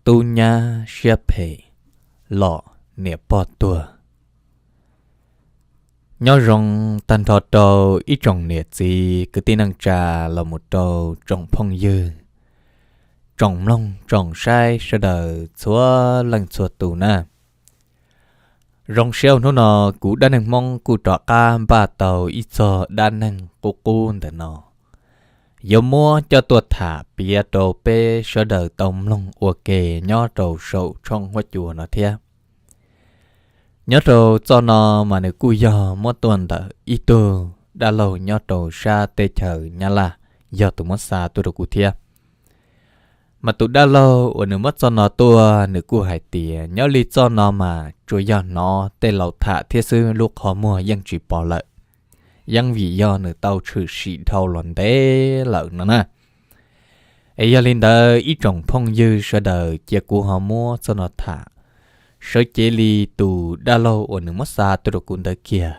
Tub nyab siab phem, lom niam pog tuag. Nyob zoo tag nrho rau ib tsoom niam txiv kwv tij neej tsa los mus rau tsoom phooj ywg, tsoom mloog tsoom saib sawv daws txhua leej txhua tus na. Zoo siab hnub no kuv dab neeg Hmoob kuj rov qab npaj tau ib txog dab neeg qub qub ntawm no, yuav muab coj tuaj tham piav rau peb sawv daws tau mloog ua ke nyob rau saum tshooj huab cua no thiab. Nyob rau txoj no mas nws kuj yog muab tuaj ntawm ib tug dab laug nyob rau sab teb chaws Nyab Laj, yog tus muab xa tuaj rau kuv thiab. Mas tus dab laug uas nws muab txoj no tuaj nws kuj hais tias nyob li txoj no mas tsuas yog hnov tej laus tham thiab xwb, lub qhov muag yeej tsis pom lawm, yeej vim yog nws tau tshwm sim dhau los ntev lawm no na. Es yog li ntawd ib tsoom phooj ywg sawv daws cia kuv ho muab txoj no tham sawv cev li tus dab laug uas nws muab xa tuaj rau kuv ntawd kiag,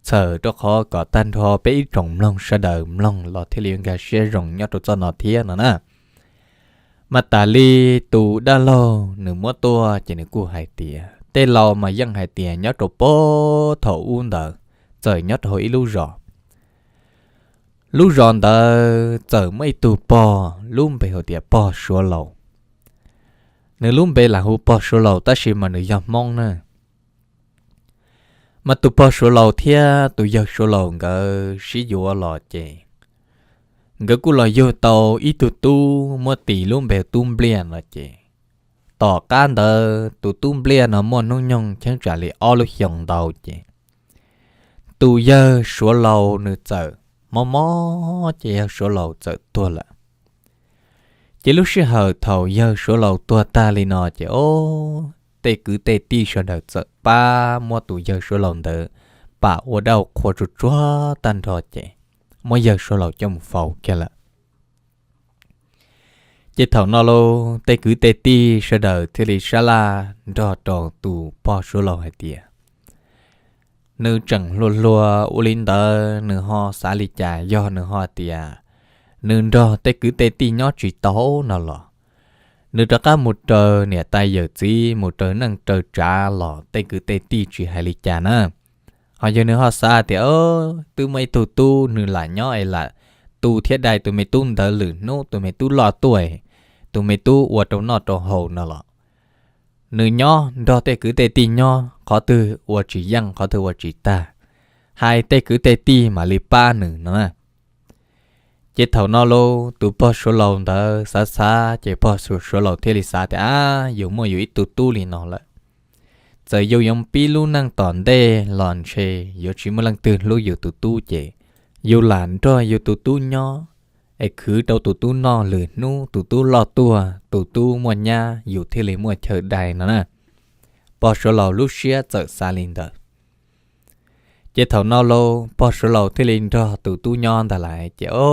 txhawm rau qhov kom tag nrho peb ib tsoom mloog sawv daws mloog los thiaj li nkag siab zoo nyob rau txoj no thiab no na. Mas tas li tus dab laug nws muab tuaj ces nws kuj hais tias tej laus mas yeej hais tias nyob rau puag thaum ub ntawd txawm nyob rau hauv ib lub zos. Lub zos ntawd txawm muaj ib tug pog lub npe hu tias pog Suav Laus. Nws lub npe lam hu pog Suav Laus tab sis mas nws yog Hmoob na. Mas tus pog Suav Laus thiab tus yawg Suav Laus nkawd sib yuav los ces nkawd kuj los yug tau ib tug tub muab tis lub npe tub Npliaj no ces, tom qab ntawd tus tub Npliaj no muaj hnub nyoog cheeb tsam li ob lub xyoos ntau ces tus yawg Suav Laus nws txawm mob mob ces yawg Suav Laus txawm tuag lawm. Ces lub sij hawm thaum yawg Suav Laus tuag tag li no ces o, tej kwv tej tij sawv daws txawm pab muab tus yawg Suav Laus ntawd pam ua dab qhua tsuag tsuag tag nrho ces muab yawg Suav Laus coj mus faus kiag lawm. Ces thaum no lauj tej kwv tej tij sawv daws thiaj li sab laj nrog rau tus pog Suav Laus hais tias nws tseem hluas hluas ua li ntawd nws ho xav li cas, yog nws ho tias nws nrog tej kwv tej tij nyob tsis tau no los nws rov qab mus raws niam tais yawm txiv mus raws neej raws tsav los tej kwv tej tij tsis hais li cas na. Ho yog nws ho xav tias twb muaj ib tug tub nws lam nyob es lam tu thiab dai tus me tub ntawd lwm hnub tus me tub loj tuaj, tus me tub ua rau noj rau haus no los nws nyob nrog tej kwv tej tij nyob qhov twg ua tsis yeej qhov twg ua tsis tag, hais tej kwv tej tij mam li pab nws no na. Ces thaum no lauj tus pog Suav Laus ntawd xav xav ces pog Suav Laus thiaj li xav tias a, yus muaj yus ib tug tub li no lawm, txawm yus yuav pib lub neej tom ntej los ntshe yuav tsis muaj leej twg hlub yus tus tub ces yus lam nrog yus tus tub nyob es khwv rau tus tub noj, lwm hnub tus tub loj tuaj tus tub muaj nyab yus thiaj li muaj chaw dai no na. Pog Suav Laus lub siab txawm xav li ntawd. Ces thaum no lauj pog Suav Laus thiaj li nrog tus tub nyob ntag lais ces o,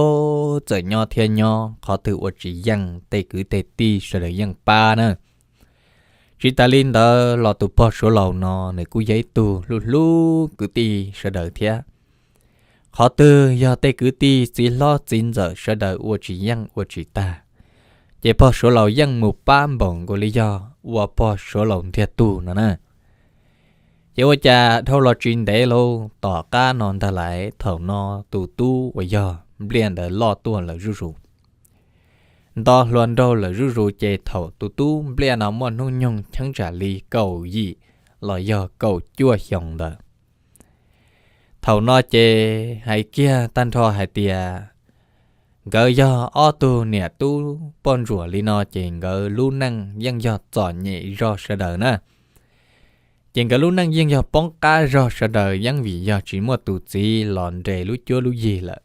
txawm nyob thiab nyob qhov twg ua tsis yeej tej kwv tej tij sawv daws yeej pab na. Tsis tas li ntawd los tus pog Suav Laus no nws kuj yog ib tug hlub hlub kwv tij sawv daws thiab. Qhov twg yog tej kwv tij txiv hlob txiv ntxawm sawv daws ua tsis yeej ua tsis tag, ces pog Suav Laus yeej mus pab npaum nkaus li yog ua pog Suav Laus ntiag tug no na. Ces ua cas dhau los tsis ntev lauj tom qab no ntag lais thaum no tus tub uas yog Npliaj ntawd loj tuaj lawm zuj zus, nto hluas nraug lawm zuj zus ces thaum tus tub Npliaj no muaj hnub nyoog cheeb tsam li kaum yim los yog kaum cuaj xyoos ntawd. Thaum no ces hais kiag tag nrho hais tias nkawd yog ob tug niam tub poj ntsuam li no ces nkawd lub neej yeej yog txom nyem zog sawv daws na. Ces nkawd lub neej yeej yog poob qab zog sawv daws yeej vim yog tsis muaj tus txiv los nres lub cuab lub yig lawm.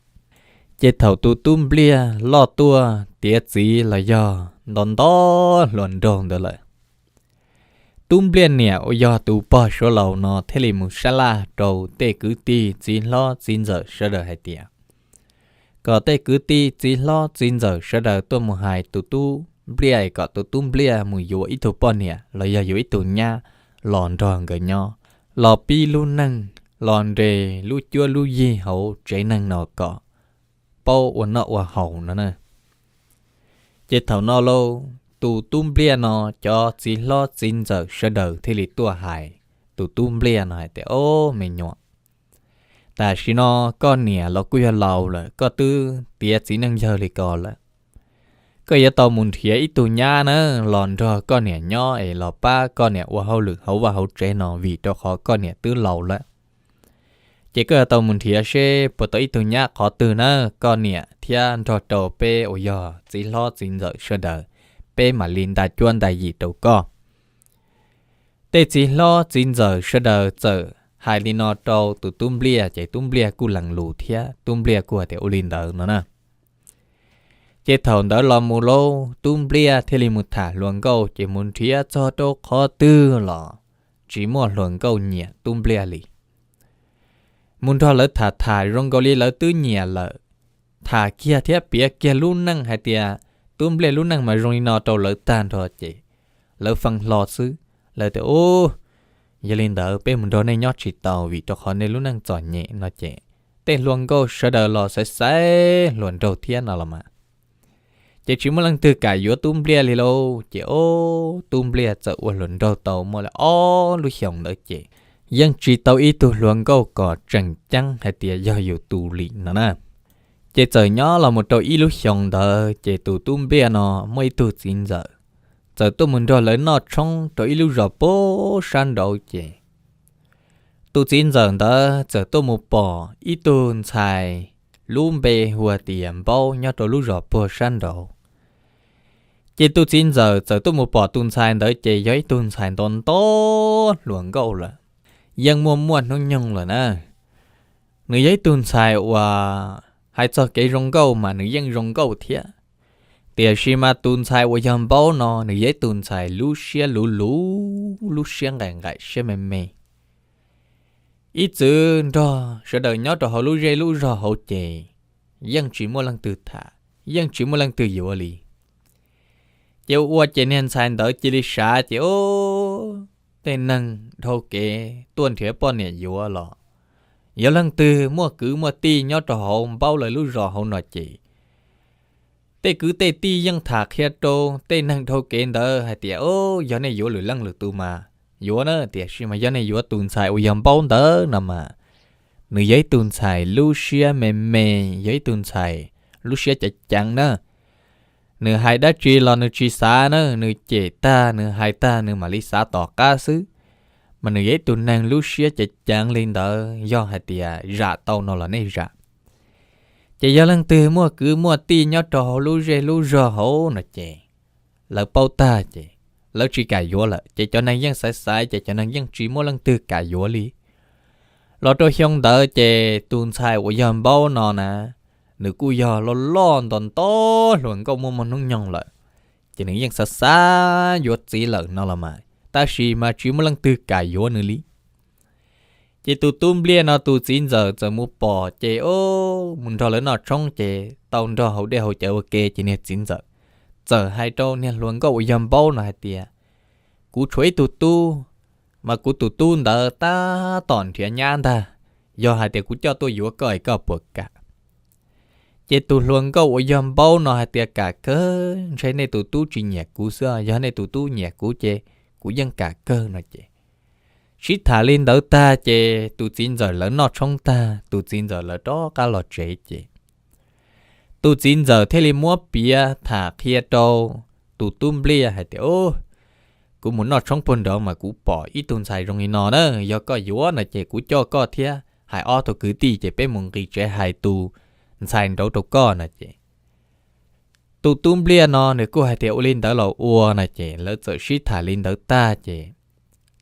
Ces thaum tus tub Npliaj loj tuaj tiav txiv los yog nto nto hluas nraug ntawd lawm, tub Npliaj niam uas yog tus pog Suav Laus no thiaj li mus sab laj rau tej kwv tij txiv hlob txiv ntxawm sawv daws hais tias kom tej kwv tij txiv hlob txiv ntxawm sawv daws tuaj mus hais tus tub Npliaj kom tus tub Npliaj mus yuav ib tug poj niam los yog yuav ib tug nyab los nrog nkawd nyob, los pib lub neej, los nres lub cuab lub yig hauv tsev neeg no kom paub ua noj ua haus no na. Ces thaum no lauj, tus tub Npliaj no cov txiv hlob txiv ntxawm sawv daws thiaj li tuaj hais tus tub Npliaj no hais tias, Ob, me nyuam, tam sim no koj niam los kuj yog laus lawm, koj twb tiav txiv neej yawg li ko lawm. Koj yuav tau mus nrhiav ib tug nyab na los nrog koj niam nyob es los pab koj niam ua hauj lwm hauv vaj hauv tsev no, vim rau qhov koj niam twb laus lawm. Ces koj yuav tau mus nrhiav seb puas tau ib tug nyab qhov twg na, koj niam thiab nrog rau peb uas yog txiv hlob txiv ntxawm sawv daws, peb mam li nta cuab nta yim rau koj. Tej txiv hlob txiv ntxawm sawv daws txawm hais li no rau tus tub Npliaj, ces tub Npliaj kuj lees lus thiab, tub Npliaj kuj hais tias, Ua li ntawd no na. Ces thaum ntawd los mus lauj, tub Npliaj thiaj li mus tham hluas nkauj, ces mus nrhiav txog rau qhov twg los tsis muaj hluas nkauj nyiam tub Npliaj li. Mus nrog lawv tham tham zoo nkaus li lawv twb nyiam lawm, tham kiag thiab piav kiag lub neej hais tias tub Npliaj lub neej mas zoo li no rau lawv tag nrho ces lawv fee hlo xwb. Lawv tias, Ub, yog li ntawd peb mus nrog nej nyob tsis tau vim rau qhov nej lub neej txom nyem no ces tej hluas nkauj sawv daws los xaiv xaiv hluas nraug thiab no los mas, ces tsis muaj leej twg kam yuav tub Npliaj li lauj. Ces ob, tub Npliaj txawm ua hluas nraug tau muaj li ob lub xyoos ntawd ces yeej tsis tau ib tug hluas nkauj kom tseem ceeb hais tias yog yus tus li no na. Ces txawm nyob los mus rau ib lub xyoos ntawd ces tus tub Npliaj no muaj ib tug txiv ntxawm txawm tuaj mus nrog lawv noj tshoob rau ib lub zos puag sab nraud ces tus txiv ntxawm ntawd txawm tuaj mus pom ib tug ntxhais lub npe hu tias Npaub nyob rau lub zos puag sab nraud. Ces tus txiv ntxawm txawm tuaj mus pom tus ntxhais ntawd ces yog ib tug ntxhais nto nto hluas nkauj lawm, yeej muaj muaj hnub nyoog lawm na. Nws yog ib tug ntxhais uas hais txog kev zoo nkauj mas nws yeej zoo nkauj thiab. Tiam sis mas tus ntxhais uas yog Npaub no nws yog ib tug ntxhais lub siab luv luv, lub siab nqaim nqaim siab me me. Ib txwm nrog sawv daws nyob rau hauv lub zej lub zog hauv ces yeej tsis muaj leej twg tham, yeej tsis muaj leej twg yuav li. Ces ua ces niag ntxhais ntawd cia li xav ces, Ob, tej neeg dhau kev tuaj nrhiav poj niam yuav los yog leej twg muaj kwv muaj tij nyob rau hauv Npaub lawv lub zos hauv no ces tej kwv tej tij yeej tham qhia rau tej neeg dhau kev ntawd hais tias, Ob, yog nej yuav lwm leej lwm tus mas yuav na, tiam sis mas yog nej yuav tus ntxhais uas yog Npaub ntawd no mas nws yog ib tug ntxhais lub siab me me, yog ib tug ntxhais lub siab ceev ceev na. Nws hais dab tsi los nws tsis xav na, nws cem tag nws hais tag nws mam li xav tom qab xwb. Mas nws yog ib tug neeg lub siab ceev ceev li ntawd, yog hais tias zam tau no los nej zam. Ces yog leej twg muaj kwv muaj tij nyob rau hauv lub zej lub zog hauv no ces lawv paub tag ces lawv tsis kam yuav lawm, ces cov neeg yeej xaiv xaiv ces cov neeg yeej tsis muaj leej twg kam yuav li. Los rau xyoo ntawd ces tus ntxhais uas yog Npaub no na, nws kuj yog loj loj nto nto hluas nkauj muaj muaj hnub nyoog lawm, ces nws yeej xav xav yuav txiv lawm no los mas, tab sis mas tsis muaj leej twg kam yuav nws li. Ces tus tub Npliaj no tus txiv ntxawm txawm mus pom ces, o, mus nrog lawv noj tshoob ces tau nrog haus dej haus cawv ua ke ces niag txiv ntxawm txawm hais rau niag hluas nkauj uas yog Npaub no hais tias, kuv tshuav ib tug tub, mas kuv tus tub ntawd tab tom nrhiav nyab ntag, yog hais tias kuv coj tuaj yuav koj es koj puas kam? Ces tus hluas nkauj uas yog Npaub no hais tias, kam kawg, ntshe nej tus tub tsis nyiam kuv xwb, yog nej tus tub nyiam kuv ces kuv yeej kam kawg no ces sib tham li ntawd tag ces tus txiv ntxawm lawv noj tshoob tag, tus txiv ntxawm lawv rov qab los tsev ces tus txiv ntxawm thiaj li muab piav tham qhia rau tus tub Npliaj hais tias, o, kuv mus noj tshoob puag nraud mas kuv pom ib tug ntxhais zoo li no na, yog koj yuav no ces kuv coj koj thiab hais ob tug kwv tij ces peb mus nqis tsev hais tus ntxhais nraud rau koj no ces tus tub Npliaj no nws kuj hais tias ua li ntawd los ua no ces lawv txawm sib tham li ntawd tag ces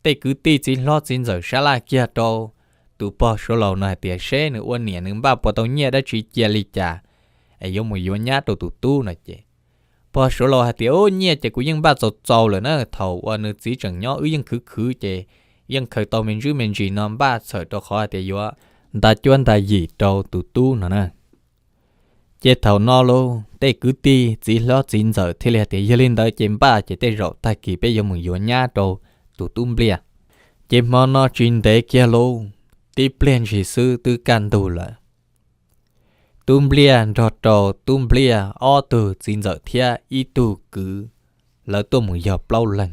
tej kwv tij txiv hlob txiv ntxawm sab laj kiag rau tus pog Suav laus no hais tias seb nws ua niam nws npaj puas tau nyiaj dab tsi cia li cas es yuav mus yuav nyab rau tus tub no ces pog Suav laus hais tias, o, nyiaj ces kuv yeej npaj txaus txaus lawm na, thaum uas nws txiv tseem nyob wb yeej khwv khwv ces yeej khaws tau me ntsis me ntsis no npaj txhawm rau qhov hais tias yuav nta cuab nta yim rau tus tub no na. Ces thaum no lauj tej kwv tij txiv hlob txiv ntxawm thiaj li hais tias, yog li ntawd ces npaj ces tej zaum tag kis peb yuav mus yuav nyab rau tus tub Npliaj. Ces hmo no tsis ntev kiag lauj, tib pliag ntshis xwb twb kaj ntug lawm. Tub Npliaj nrog rau tub Npliaj ob tug txiv ntxawm thiab ib tug kwv lawv tuaj mus yog plaub leeg.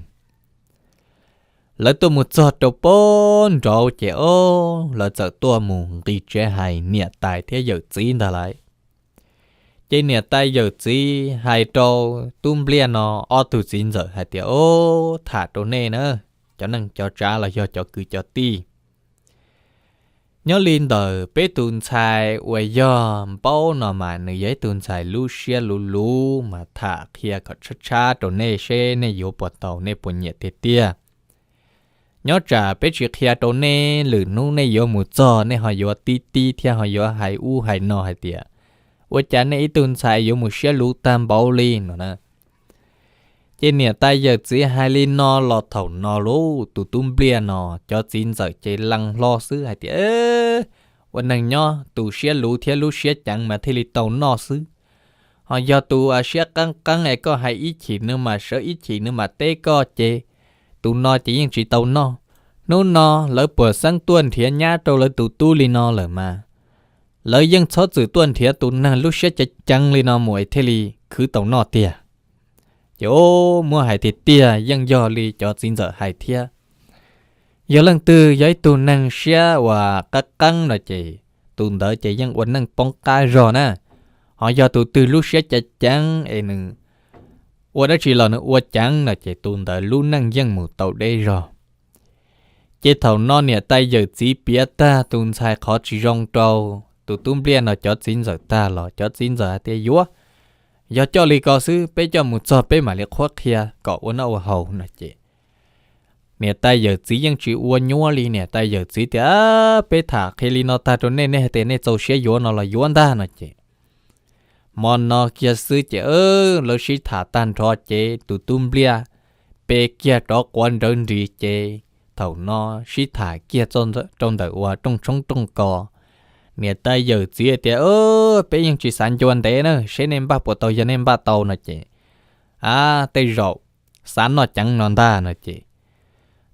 Lawv tuaj mus txog rau pem nraud ces ob lawv txawm tuaj mus nqis tsev hais niam tais thiab yawm txiv ntag lauj. Ces niam tais yawm txiv hais rau tub Npliaj no ob tug txiv ntxawm hais tias, Ob, tham rau nej na, cov neej cov tsav los yog cov kwv cov tij. Nyob li ntawm peb tus ntxhais uas yog Npaub no mas nws yog ib tug ntxhais lub siab luv luv mas tham qhia kom tshab tshab rau nej seb nej yuav puas tau, nej puas nyiam tiag tiag. Nyob tsam peb tsis qhia rau nej, lwm hnub nej yuav mus txog nej ho yuav tib tib thiab ho yuav hais ub hais no hais tias, Ua cas nej ib tug ntxhais yuav mus siab luv tag npaum li no na? Ces niam tais yawm txiv hais li no los thaum no lauj, tus tub Npliaj no cov txiv ntxawm ces lees hlo xwb hais tias, Ua neeg nyob tus siab luv thiab lub siab ceev mas thiaj li tau noj xwb. Ho yog tus siab qeeb qeeb es koj hais ib chim nws mas sawv ib chim nws mas teb koj ces tus no ces yeej tsis tau noj. Hnub no lawv puas xeeb tuaj nrhiav nyab rau lawv tus tub li no lawm mas lawv yeej txhob txwm tuaj nrhiav tus neeg lub siab ceev ceev li no mus es thiaj li khwv tau noj tiag. Ces muab hais tiag tiag yeej yog li cov txiv ntxawm hais thiab. Yog leej twg yog ib tug neeg siab uas qab qeeb no ces tus ntawd ces yeej ua neej poob qab zog na. Ho yog tus twg lub siab ceev ceev es nws ua dab tsi los nws ua ceev no ces tus ntawd lub neej yeej mus tau deb zog. Ces thaum no niam tais yawm txiv piav tag tus ntxhais qhov tsis zoo rau tus tub Npliaj no cov txiv ntxawm tag los cov txiv ntxawm hais tias, Yuav, yog coj li ko xwb, peb coj mus txog peb mam li qhuab qhia kom ua noj ua haus no ces niam tais yawm txiv yeej tsis ua nyuab li. Niam tais yawm txiv tias, Peb tham qhia li no tag rau nej, nej hais tias nej txaus siab yuav no los yuav ntag no ces hmo no kiag xwb ces lawv sib tham tag nrho ces tus tub Npliaj pe kiag rov quav nrawv nris ces thaum no sib tham kiag rau ntawm uas rooj tshoob rooj kos. Niam tais yawm txiv tias, Peb yeej tsis xav ncua ntev na, seb nej npaj puas tau, yog nej npaj tau no ces, a, tej zaum xav noj ceev no ntag no ces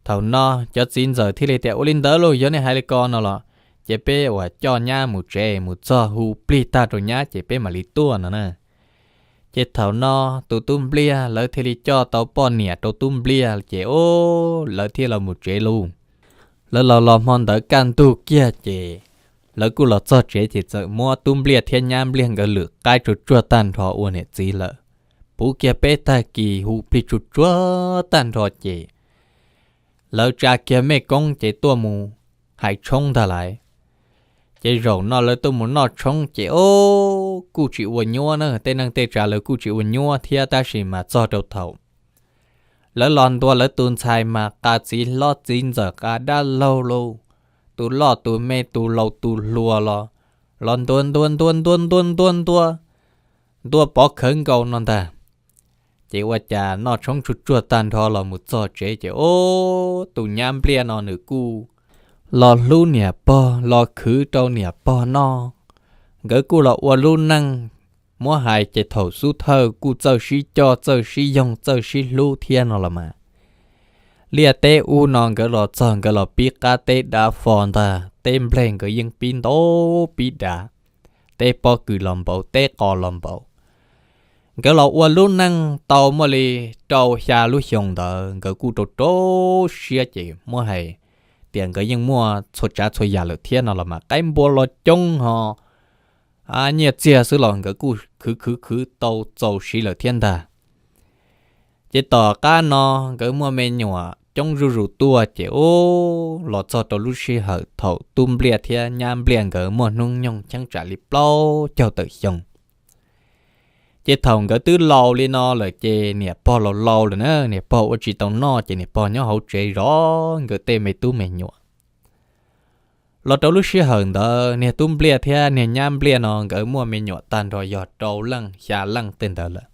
thaum no cov txiv ntxawm thiaj li tias, Ua li ntawd los yog nej hais li ko no los ces peb uas coj nyab mus tsev, mus txog hu plig tag rau nyab ces peb mam li tuaj no na. Ces thaum no tus tub Npliaj lawv thiaj li coj tau poj niam rau tub Npliaj ces lawv thiaj los mus tsev lauj. Lawv los los hmo ntawd kaj ntug kiag ces lawv kuj los txog tsev ces txawm muab tub Npliaj thiab nyab Npliaj nkawd lwm qaib tsuag tsuag tag nrho ua niam txiv lawm. Puv kiag peb tag kis hu plig tsuag tsuag tag nrho ces lawv tsa kiag mej koob ces tuaj mus hais tshoob ntag lauj. Ces zaum no lawv tuaj mus noj tshoob ces kuj tsis ua nyuab na, tej neej tej tsav lawv kuj tsis ua nyuab thiab tab sis mas txog rau thaum lawv los ntua lawv tus ntxhais mas qa txiv hlob txiv ntxawm qa dab laug lauj, tus loj tus me tus laus tus hluas los, los ntua ntua ntua ntua ntua ntua ntua, ntua pov khawv nkaus no ntag. Ces ua cas noj tshoob tsuag tsuag tag nrho los mus txog tsev ces tus nyab Npliaj no nws kuj los hlub niam pog, los khwv rau niam pog noj. Nkawd kuj los ua lub neej, muab hais ces thaum xub thawj kuj txawj sib coj txawj sib yoog txawj sib hlub thiab no los mas. Liaj teb ub no nkawd los txog nkawd los pib qab teb dav fo ntag, teb nplej nkawd yeej pib ntau pib dav, teb pob kws los npaum teb qos los npaum. Nkawd los ua lub neej tau muaj li rau xya lub xyoo ntawd nkawd kuj rau rau siab ces muab hais tias nkawd yeej muaj txhua tsav txhua yam lawm thiab no los mas, qaib npua los coob ho nyiaj txiag xwb los nkawd kuj khwv khwv khwv tau txaus siv lawm thiab ntag. Ces tom qab no nkawd muaj me nyuam coob zuj zus tuaj ces ub, los txog rau lub sij hawm thaum tub Npliaj thiab nyab Npliaj nkawd muaj hnub nyoog cheeb tsam li plaub caug tawm xyoo. Ces thaum nkawd twb laus li no lawm ces niam pog laus laus lawm na, niam pog ua tsis tau noj ces niam pog nyob hauv tsev zov nkawd tej me tub me nyuam. Los rau lub sij hawm ntawd niag tub Npliaj thiab niag nyab Npliaj no nkawd muaj me nyuam tag nrho yog rau leej xya leej tej ntawd lawm.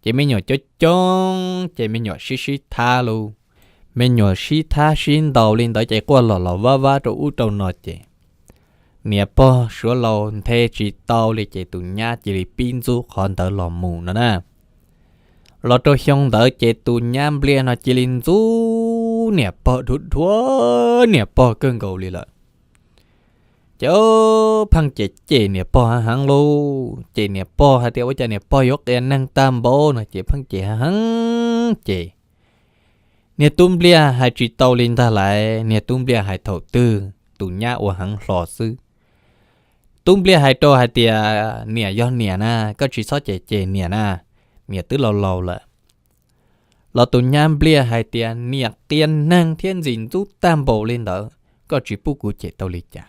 Ces me nyuam coob coob ces me nyuam sib sib thab lauj. Me nyuam sib thab sib ntaus li ntawd ces quaj los los vab vab rau ub rau no ces niam pog suav laus nthe tsis tau li ces tus nyab cia li pib ntxub qhov ntawd los mus no na. Los rau xyoo ntawd ces tus nyab Npliaj no cia li ntxub niam pog dhuav dhuav niam pog kawg nkaus li lawm. Ces pheej cem cem niam pog heev heev lauj, cem niam pog hais tias ua cas niam pog yuav qias neeg tag npaum no ces pheej cem heev heev ces niag tub Npliaj hais tsis tau li ntag lauj, niag tub Npliaj hais thaum twg tus nyab ua heev hlo xwb. Tub Npliaj hais rau hais tias niam yog niam na, koj tsis txhob cem cem niam na, niam twb laus laus lawm. Los tus nyab Npliaj hais tias niam qias neeg thiab ntxim ntxub tag npaum li ntawd, koj tsis pub kuv cem tau li cas.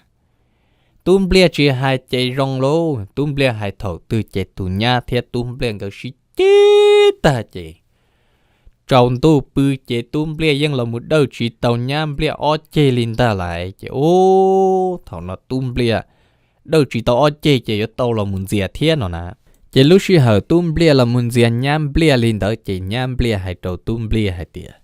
Tub Npliaj tsis hais ces zoo lauj, tub Npliaj hais thaum twg ces tus nyab thiab tub Npliaj nkawd sib ceg tag ces tsaus ntuj pw ces tub Npliaj yeej los mus dawj tsis tau nyab Npliaj ob ceg li ntag lauj. Ces ub, thaum no tub Npliaj dawj tsis tau ob ceg ces yuav tau los mus ntxias thiab no na. Ces lub sij hawm tub Npliaj los mus ntxias nyab Npliaj li ntawd ces nyab Npliaj hais rau tub Npliaj hais tias,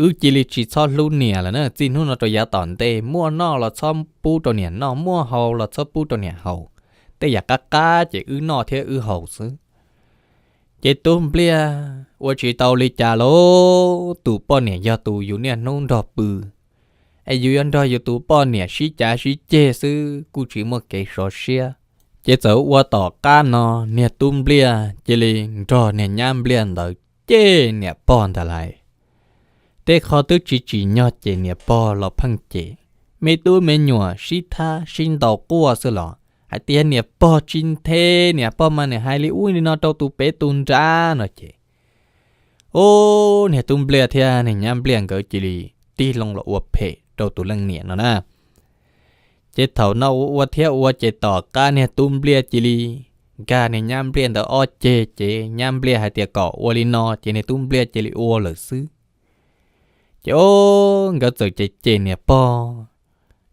wb cia li tsis txhob hlub niam lawm na, txij hnub no rau yav tom ntej muaj noj los txhob pub rau niam noj, muaj haus los txhob pub rau niam haus, tej yam qab qab ces wb noj thiab wb haus xwb. Ces tub Npliaj ua tsis tau li cas lauj, tus poj niam yog tus yus niaj hnub nrog pw, es yus yuav nrog yus tus poj niam sib cav sib ceg xwb kuj tsis muaj kev sov siab. Ces txawm ua tom qab no niag tub Npliaj cia li nrog niag nyab Npliaj ntawd cem niam pog ntag lauj. Tej qho twb tsis tsim nyog cem niam pog los pheej cem, me tub me nyuam sib thab sib ntaus quaj xwb los hais tias niam pog tsis nthe, niam pog mas niam hais li ub li no rau tus pem tus nrab no ces ub, niag tub Npliaj thiab niag nyab Npliaj nkawd cia li tig loo los ua phem rau tus leej niam no na. Ces thaum no ua ua thiab ua ces tom qab niag tub Npliaj cia li nkag niag nyab Npliaj ntawd ob ceg ces nyab Npliaj hais tias kom ua li no ces niag tub Npliaj cia li ua lawm xwb. Ces ub, nkawd txawm cem cem niam pog,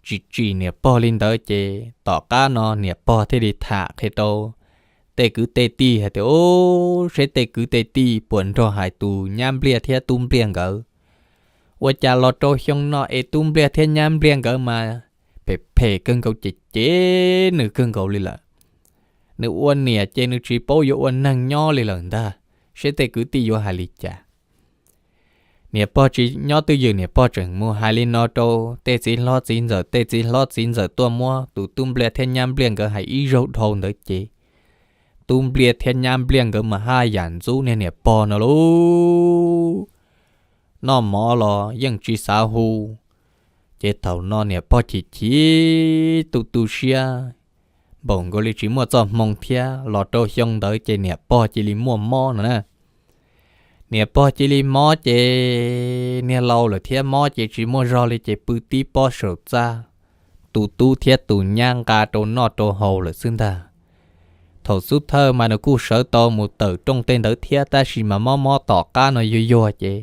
tsis tsim niam pog li ntawd ces tom qab no niam pog thiaj li tham qhia rau tej kwv tej tij hais tias ub, seb tej kwv tej tij puas nrog hais tus nyab Npliaj thiab tub Npliaj nkawd. Ua cas los rau xyoo no es tub Npliaj thiab nyab Npliaj nkawd mas phem phem kawg nkaus, cem cem nws kawg nkaus li lawm. Nws ua niam ces nws tsis paub yuav ua neeg nyob li lawm ntag, seb tej kwv tij yuav hais li cas. Niam pog tsis nyob twj ywm, niam pog tseem mus hais li no rau tej txiv hlob txiv ntxawm, tej txiv hlob txiv ntxawm tuaj muab tus tub Npliaj thiab nyab Npliaj nkawd hais ib zaug dhau ntawd ces tub Npliaj thiab nyab Npliaj nkawd mas haj yam ntxub niag niam pog no lauj. Noj mov los yeej tsis xav hu. Ces thaum no niam pog chim chim tu tu siab, npaum nkaus li tsis muaj txoj hmoo thiab, los rau xyoo ntawd ces niam pog cia li muaj mob no na. Niam pog cia li mob ces niag laus lawm thiab, mob ces tsis muaj zog li ces pw tib pob saum txaj, tus tub thiab tus nyab nqa rau noj rau haus lawm xwb ntag. Thaum xub thawj mas nws kuj sawv tau mus tawm rooj tej ntawd thiab, tab sis mas mob mob tom qab no yuag yuag ces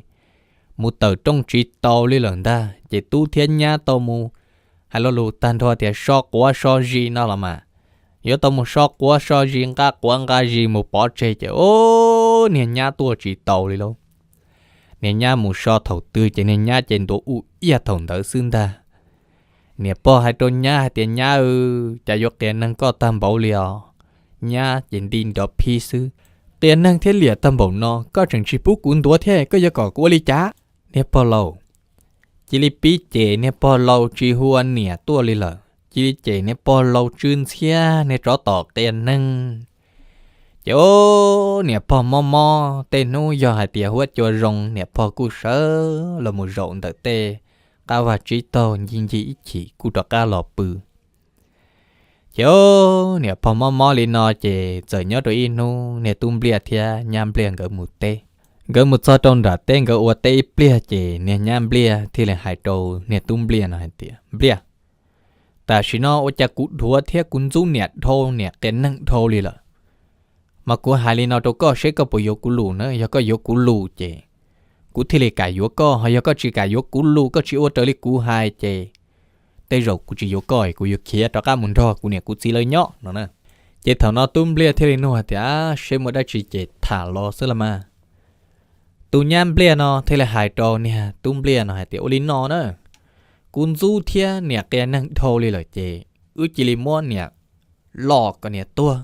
mus tawm rooj tsis tau li lawm ntag. Ces tub thiab nyab tau mus hais lo lus tag nrho tias so quav so zis no los mas, yuav tau mus so quav so zis, nqa quav nqa zis mus pov tseg ces ub, niag nyab tuaj tsis tau li lauj. Niag nyab mus so thaum twg ces niag nyab ces ntuav u iaj thaum ntawd xwb ntag. Niam pog hais rau nyab hais tias, nyab aw, cas yuav qias neeg koj tag npaum li os? Nyab ces nti nrov phib xwb. Qias neeg thiab liam tag npaum no koj tseem tsis pub kuv ntuav thiab, koj yuav kom kuv ua li cas? Niag pog laus cia li pib cem niag pog laus tsis hu ua niam tuaj li lawm, cia li cem niag pog laus tsw ntxhiab niag tsov tom qias neeg. Ces ub, niam pog mob mob, tej hnub yog hais tias huab cua zoo niam pog kuj sawv los mus zaum ntawm tej qab vaj tsib taug ncig ncig ib chim kuj rov qab los pw. Ces ub, niam pog mob mob li no ces txawm nyob rau ib hnub niag tub Npliaj thiab nyab Npliaj nkawd mus teb. Nkawd mus txog rau nram teb, nkawd ua teb ib pliag ces niag nyab Npliaj thiaj li hais rau niag tub Npliaj no hais tias, Npliaj, tam sim no ua cas kuv dhuav thiab kuv ntxub niam dhau, niam qias neeg dhau li lawm? Mas kuv hais li no rau koj seb koj puas yuav kuv lus na. Yog koj yuav kuv lus ces kuv thiaj li kam yuav koj, ho yog koj tsis kam yuav kuv lus, koj tsis ua raws li kuv hais ces tej zaum kuv tsis yuav koj, kuv yuav khiav rov qab mus nrog kuv niam kuv txiv lawv nyob no na. Ces thaum no tub Npliaj thiaj li nug hais tias, seb muaj dab tsi ces tham los xwb los mas. Tus nyab Npliaj no thiaj li hais rau niag tub Npliaj no hais tias, ua li no na, kuv ntxub thiab niam qias neeg dhau li lawm ces wb cia li muab niam los kom niam tuag.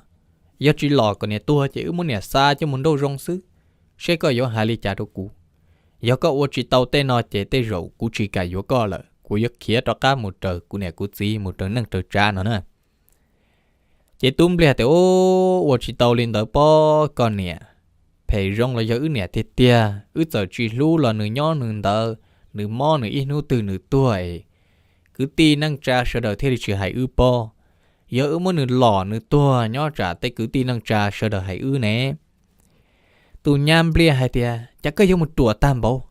Yog tsis los kom niam tuag ces wb muab niam xa coj mus nrauj zoo xwb, seb koj yuav hais li cas rau kuv. Yog koj ua tsis tau tej no ces tej zaum kuv tsis kam yuav koj lawm, kuv yuav khiav rov qab mus raws kuv niam kuv txiv mus raws neej raws tsav no na. Ces Tub Npliag tias, Ua tsis tau li ntawd pob, koj niam phem zoo los yog wb niam tiag tiag, wb txawm tsis hlub los nws nyob nws ntawd, nws mob nws ib hnub twg nws tuag es kwv tij neej tsa sawv daws thiaj li tsis hais wb pob. Yog wb muab nws lom nws tuag nyob tsam tej kwv tij neej tsa sawv daws hais wb ne. Tus nyab Npliaj hais tias, Cas koj yuav mus ruam tag npaum,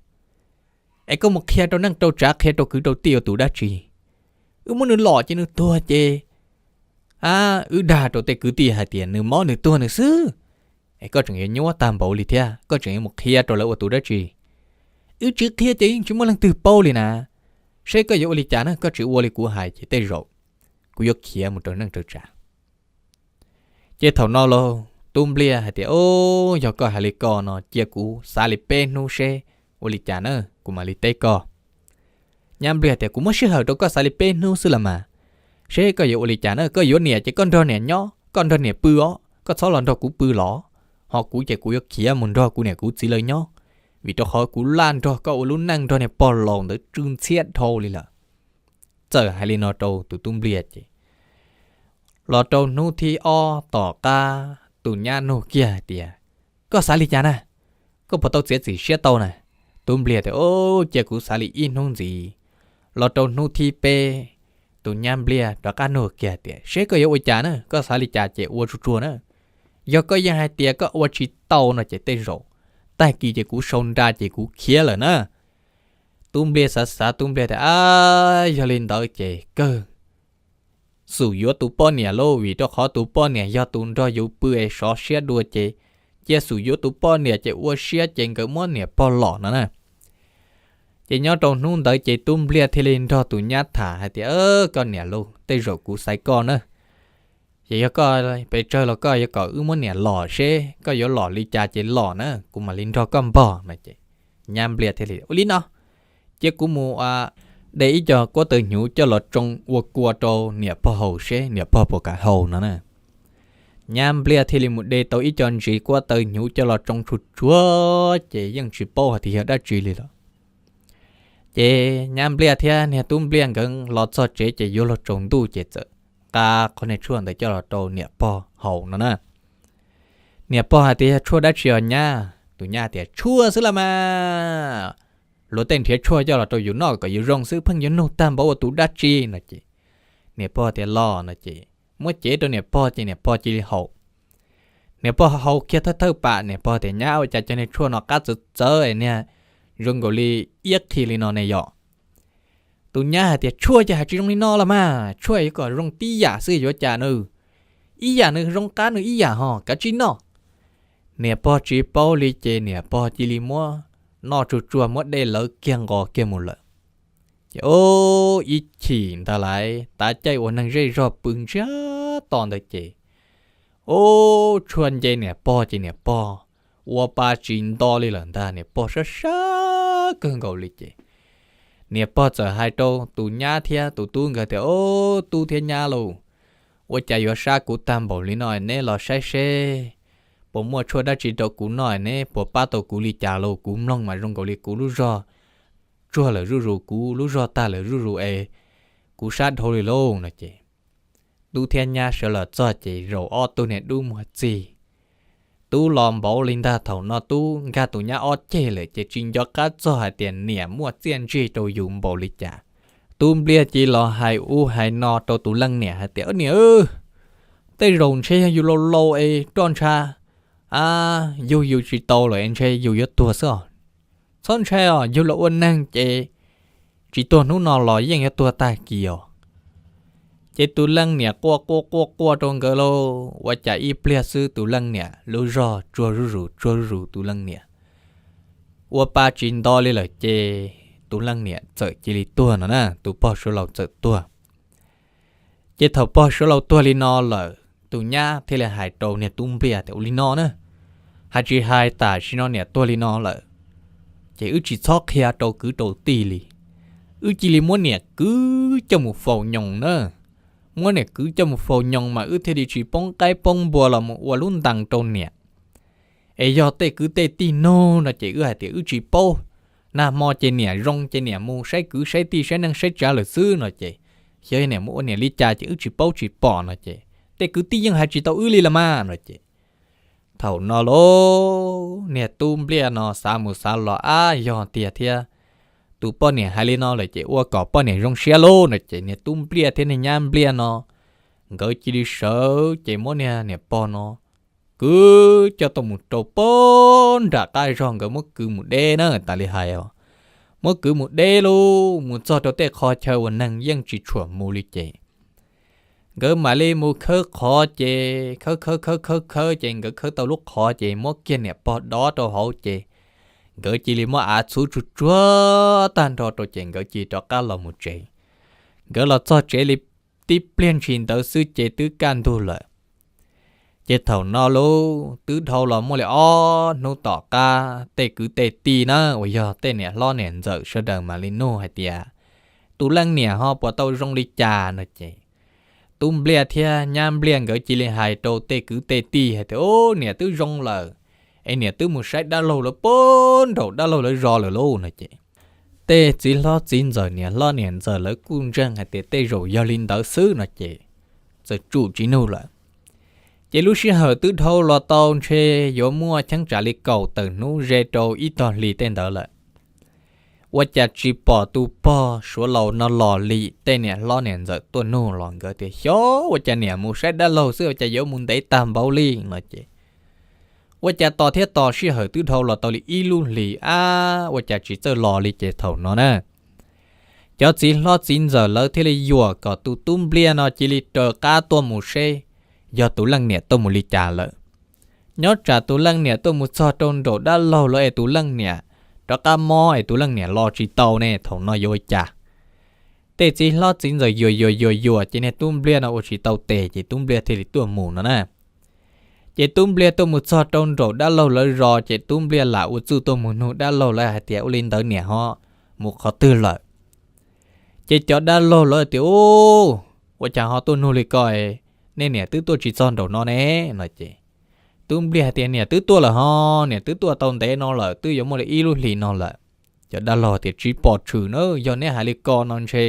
es koj mus qhia rau neej rau tsav, qhia rau kwv rau tij ua tus dab tsi? Wb muab nws lom ces nws tuag ces, a, wb dag rau tej kwv tij hais tias nws mob nws tuag nws xwb, es koj tseem yuav nyuab tag npaum li thiab, koj tseem yuav mus qhia rau lawv ua tus dab tsi? Wb tsis qhia ces yeej tsis muaj leej twg paub li na. Seb koj yuav ua li cas na, koj tsis ua li kuv hais ces tej zaum kuv yuav khiav mus raws neej raws tsav. Ces thaum no los Tub Npliaj hais tias, Yog koj hais li ko no cia kuv xav li peb hnub seb ua li cas na, kuv mam li teb koj. Nyab Npliaj tias, Kuv muab sij hawm rau koj xav li peb hnub xwb los mas, seb koj yuav ua li cas na. Koj yuav niam ces koj nrog niam nyob, koj nrog niam pw os, koj txhob los nrog kuv pw los. Ho kuv ces kuv yuav khiav mus nrog kuv niam kuv txiv lawv nyob, vim rau qhov kuv laj nrog koj ua lub neej nrog niag pog laus ntawd tsw ntxhiab dhau li lawm. Txawm hais li no rau tus Tub Npliaj ces los rau hnub thib ob tom qab tus nyab nug kiag hais tias, Koj xav li cas na? Koj puas tau txiav txim siab tau na? Tub Npliaj tias, Cia kuv xav li ib hnub ntxiv. Los rau hnub thib peb, tus nyab Npliaj rov qab nug kiag tias, Seb koj yuav ua cas na, koj xav li cas ces ua tsuag tsuag na. Yog koj yeej hais tias koj ua tsis tau no ces tej zaum tag kis ces kuv sau nra ces kuv khiav lawm na. Tub Npliaj xav xav, Tub Npliaj tias, A, yog li ntawd ces kawg xum yuav tus poj niam lauj, vim rau qhov tus poj niam yog tus nrog yus pw es sov siab dua ces cia xum yuav tus poj niam ces ua siab ces nkawd muab niam pog lom no na. Ces nyob rau hnub ntawd ces Tub Npliaj thiaj li nrog tus nyab tham hais tias, Koj niam lauj, tej zaum kuv xaiv koj na. Ces yog koj pes tsawg los koj yuav kom wb muab niam lom seb koj yuav lom li cas ces lom na, kuv mam li nrog koj npog no ces nyab Npliaj thiaj li, Ua li no, cia kuv mus de ib co kuab taws hnyuv coj los tsoo ua kua rau niam pog haus seb niam pog puas kam haus no na. Nyab Npliaj thiaj li mus de tau ib co ntsis kuab taws hnyuv coj los tsoo tsuag tsuag ces yeej tsis paub hais tias yog dab tsi li lawm. Ces nyab Npliaj thiab niag Tub Npliaj nkawd los txog tsev ces yuav luag tsaus ntuj ces txawm nqa qhov niag tshuaj ntawd coj los rau niam pog haus no na. Niam pog hais tias, Yog tshuaj dab tsi os nyab? Tus nyab tias, Tshuaj xwb las mas, luag tej nrhiav tshuaj coj los rau yus noj kom yus zoo xwb, pheej yuav nug tag npaum ua tus dab tsi no ces niam pog tias, Los no ces muab cev rau niam pog ces niam pog cia li haus. Niam pog haus kiag thawj thawj pam, niam pog tias, Nyab, ua cas cov niag tshuaj no qab txawv txawv es niag zoo nkaus li iab qhi li no ne yom? Tus nyab hais tias, Tshuaj ces hais tsis zoo li no los mas, tshuaj yuav kom zoo tib yam xwb yuav cas nws, ib yam nws zoo qab nws ib yam ho, kav tsij noj. Niam pog tsis paub li ces niam pog cia li muab noj tsuag tsuag, muab dej lawv kiag nqos kiag mus lawm. Ces ib chim ntag lauj, tav caij uas neeg zej zog pw ntsiag to ntawd ces, ub, tshuaj nce niam pog ces niam pog ua pa tsis nto li lawm ntag, niam pog sab sab kawg nkaus li ces niam pog txawm hais rau tus nyab thiab tus tub nkawd tias, Ub, tub thiab nyab lauj, ua cas yuav sab kuv tag npaum li no, neb los saib seb puas muaj tshuaj dab tsi rau kuv noj, neb puas pab tau kuv li cas lauj? Kuv mloog mas zoo nkaus li kuv lub zog tsuag lawm zuj zus, kuv lub zog tag lawm zuj zus es kuv sab dhau li lauj no ces tub thiab nyab sawv los txog ces zaum ob tug niag dub muag txig. Tub los npaum li ntag, thaum no tub nkag tus nyab ob ceg lawm ces tsis nco qab txog hais tias niam muaj txiaj ntsig rau yus npaum li cas. Tub Npliaj cia li los hais ub hais no rau tus leej niam hais tias, Niam, tej zaum ntshe yog yus laus laus es roj ntsha a, yug yus tsis tau lawm es ntshe yus yuav tuag xwb os. Txhob ntshai os, yug los ua neeg ces tsis tuag hnub no los yeej yuav tuag tag kis os. Ces tus leej niam quaj quaj quaj quaj rau nkawd lauj, ua cas ib pliag xwb tus leej niam lub zog tsuag zuj zus tsuag zuj zus, tus leej niam ua pa tsis nto li lawm ces tus leej niam txawm cia li tuag no na, tus pog suav laus txawm tuag. Ces thaum pog suav laus tuag li no lawm, tus nyab thiaj li hais rau niag tub Npliaj tias, Ua li no na, hais tsis hais tam sim no niam tuag li no lawm, ces wb tsis txhob qhia rau kwv rau tij li. Wb cia li muab niam kwv coj mus faus nyoos na. Muab niam kwv coj mus faus nyoos mas wb thiaj li tsis poob qaib poob npua los mus ua lub ntees rau niam. Es yog tej kwv tej tij nug no ces wb hais tias wb tsis paub, Nag hmo ces niam zoo ces niam mus saib kwv saib tij saib neej saib tsav lawm xwb no ces, xyov niam mus ua niam li cas ces wb tsis paub tsis pom no ces, tej kwv tij yeej hais tsis tau wb li los mas no ces. Thaum no lauj, niag tub Npliaj no xav mus xav los, ab, yog tiag thiab, tus poj niam hais li no lawm ces ua kom poj niam zoo siab lauj no ces niag tub Npliaj thiab niag nyab Npliaj no, nkawd cia li sawv ces muab niag niam pog no kwv coj tau mus rau pog nram qab zog, nkawd muab kwv mus deb na, tas li hais os. Muab kwv mus deb lauj, mus txog rau tej qhov chaw uas neeg yeej tsis tshua mus li ces nkawd mam li mus khawb qhov ces khawb khawb khawb khawb khawb ces nkawd khawb tau lub qhov ces muab kiag niam pog dov rau hauv ces nkawd cia li muab av txhub tsuag tsuag tag nrho rau ces nkawd cia li rov qab los mus tsev. Nkawd los txog tsev li tib pliag ntshis ntawd xwb ces twb kaj ntug lawm. Ces thaum no lauj, twb dhau los muaj li ob hnub tom qab, tej kwv tej tij na uas yog tej niam hlob niam ntxawm sawv daws mam li nug hais tias, tus leej niam ho puas tau zoo li cas no ces, tub Npliaj thiab nyab Npliaj nkawd cia li hais rau tej kwv tej tij hais tias, u, niam twb zoo lawm, es niam twb mus saib dab laug lawv pog nraum dab laug lawv zos lawm lauj no ces, tej txiv hlob txiv ntxawm niam hlob niam ntxawm lawv kuj ntseeg hais tias tej zaum yog li ntawd xwb no ces, txawm tsum tsis nug lawm. Ces lub sij hawm twb dhau los tau ntshe yuav muaj cheeb tsam li kaum tawm hnub ze rau ib tog hlis tej ntawd lawm. Ua cas tsis pom tus pog Suav laus no los li, tej niam hlob niam ntxawm tuaj nug los nkawd tias, xyov ua cas niam mus saib dab laug xwb ua cas yuav mus ntev tag npaum li no ces, ua cas tos thiab tos sij hawm twb dhau los tau li ib lub hlis ab, ua cas tsis txawj los li ces thaum no na, cov txiv hlob txiv ntxawm lawv thiaj li yuam kom tus tub Npliaj no cia li raws qab tuaj mus seb yog tus leej niam tuaj mus li cas lawm. Nyob tsam tus leej niam tuaj mus txog rau nraum dab laug lawv es tus leej niam rov qab mob es tus leej niam los tsis tau ne, thaum no yuav ua cas? Tej txiv hlob txiv ntxawm yuam yuam yuam yuam ces niag tub Npliaj no ua tsis tau tes ces tub Npliaj thiaj li tuaj mus no na. Ces tub Npliaj tuaj mus txog rau nraum dab laug lawv zos ces tub Npliaj lam ua txuj tuaj mus nug dab laug lawv hais tias, ua li ntawd niam ho mus qhov twg lawm? Ces cov dab laug lawv tias, u, ua cas ho tuaj nug li ko, nej niam twb tuaj tsis txog nraum no ne no ces, tub Npliaj hais tias, niam twb tuaj lawm ho, niam twb tuaj tau ntev no lawm, twb yuav muaj li ib lub hlis no lawm. Cov dab laug tias, tsis pom tshwm na, yog neb hais li ko no ntshe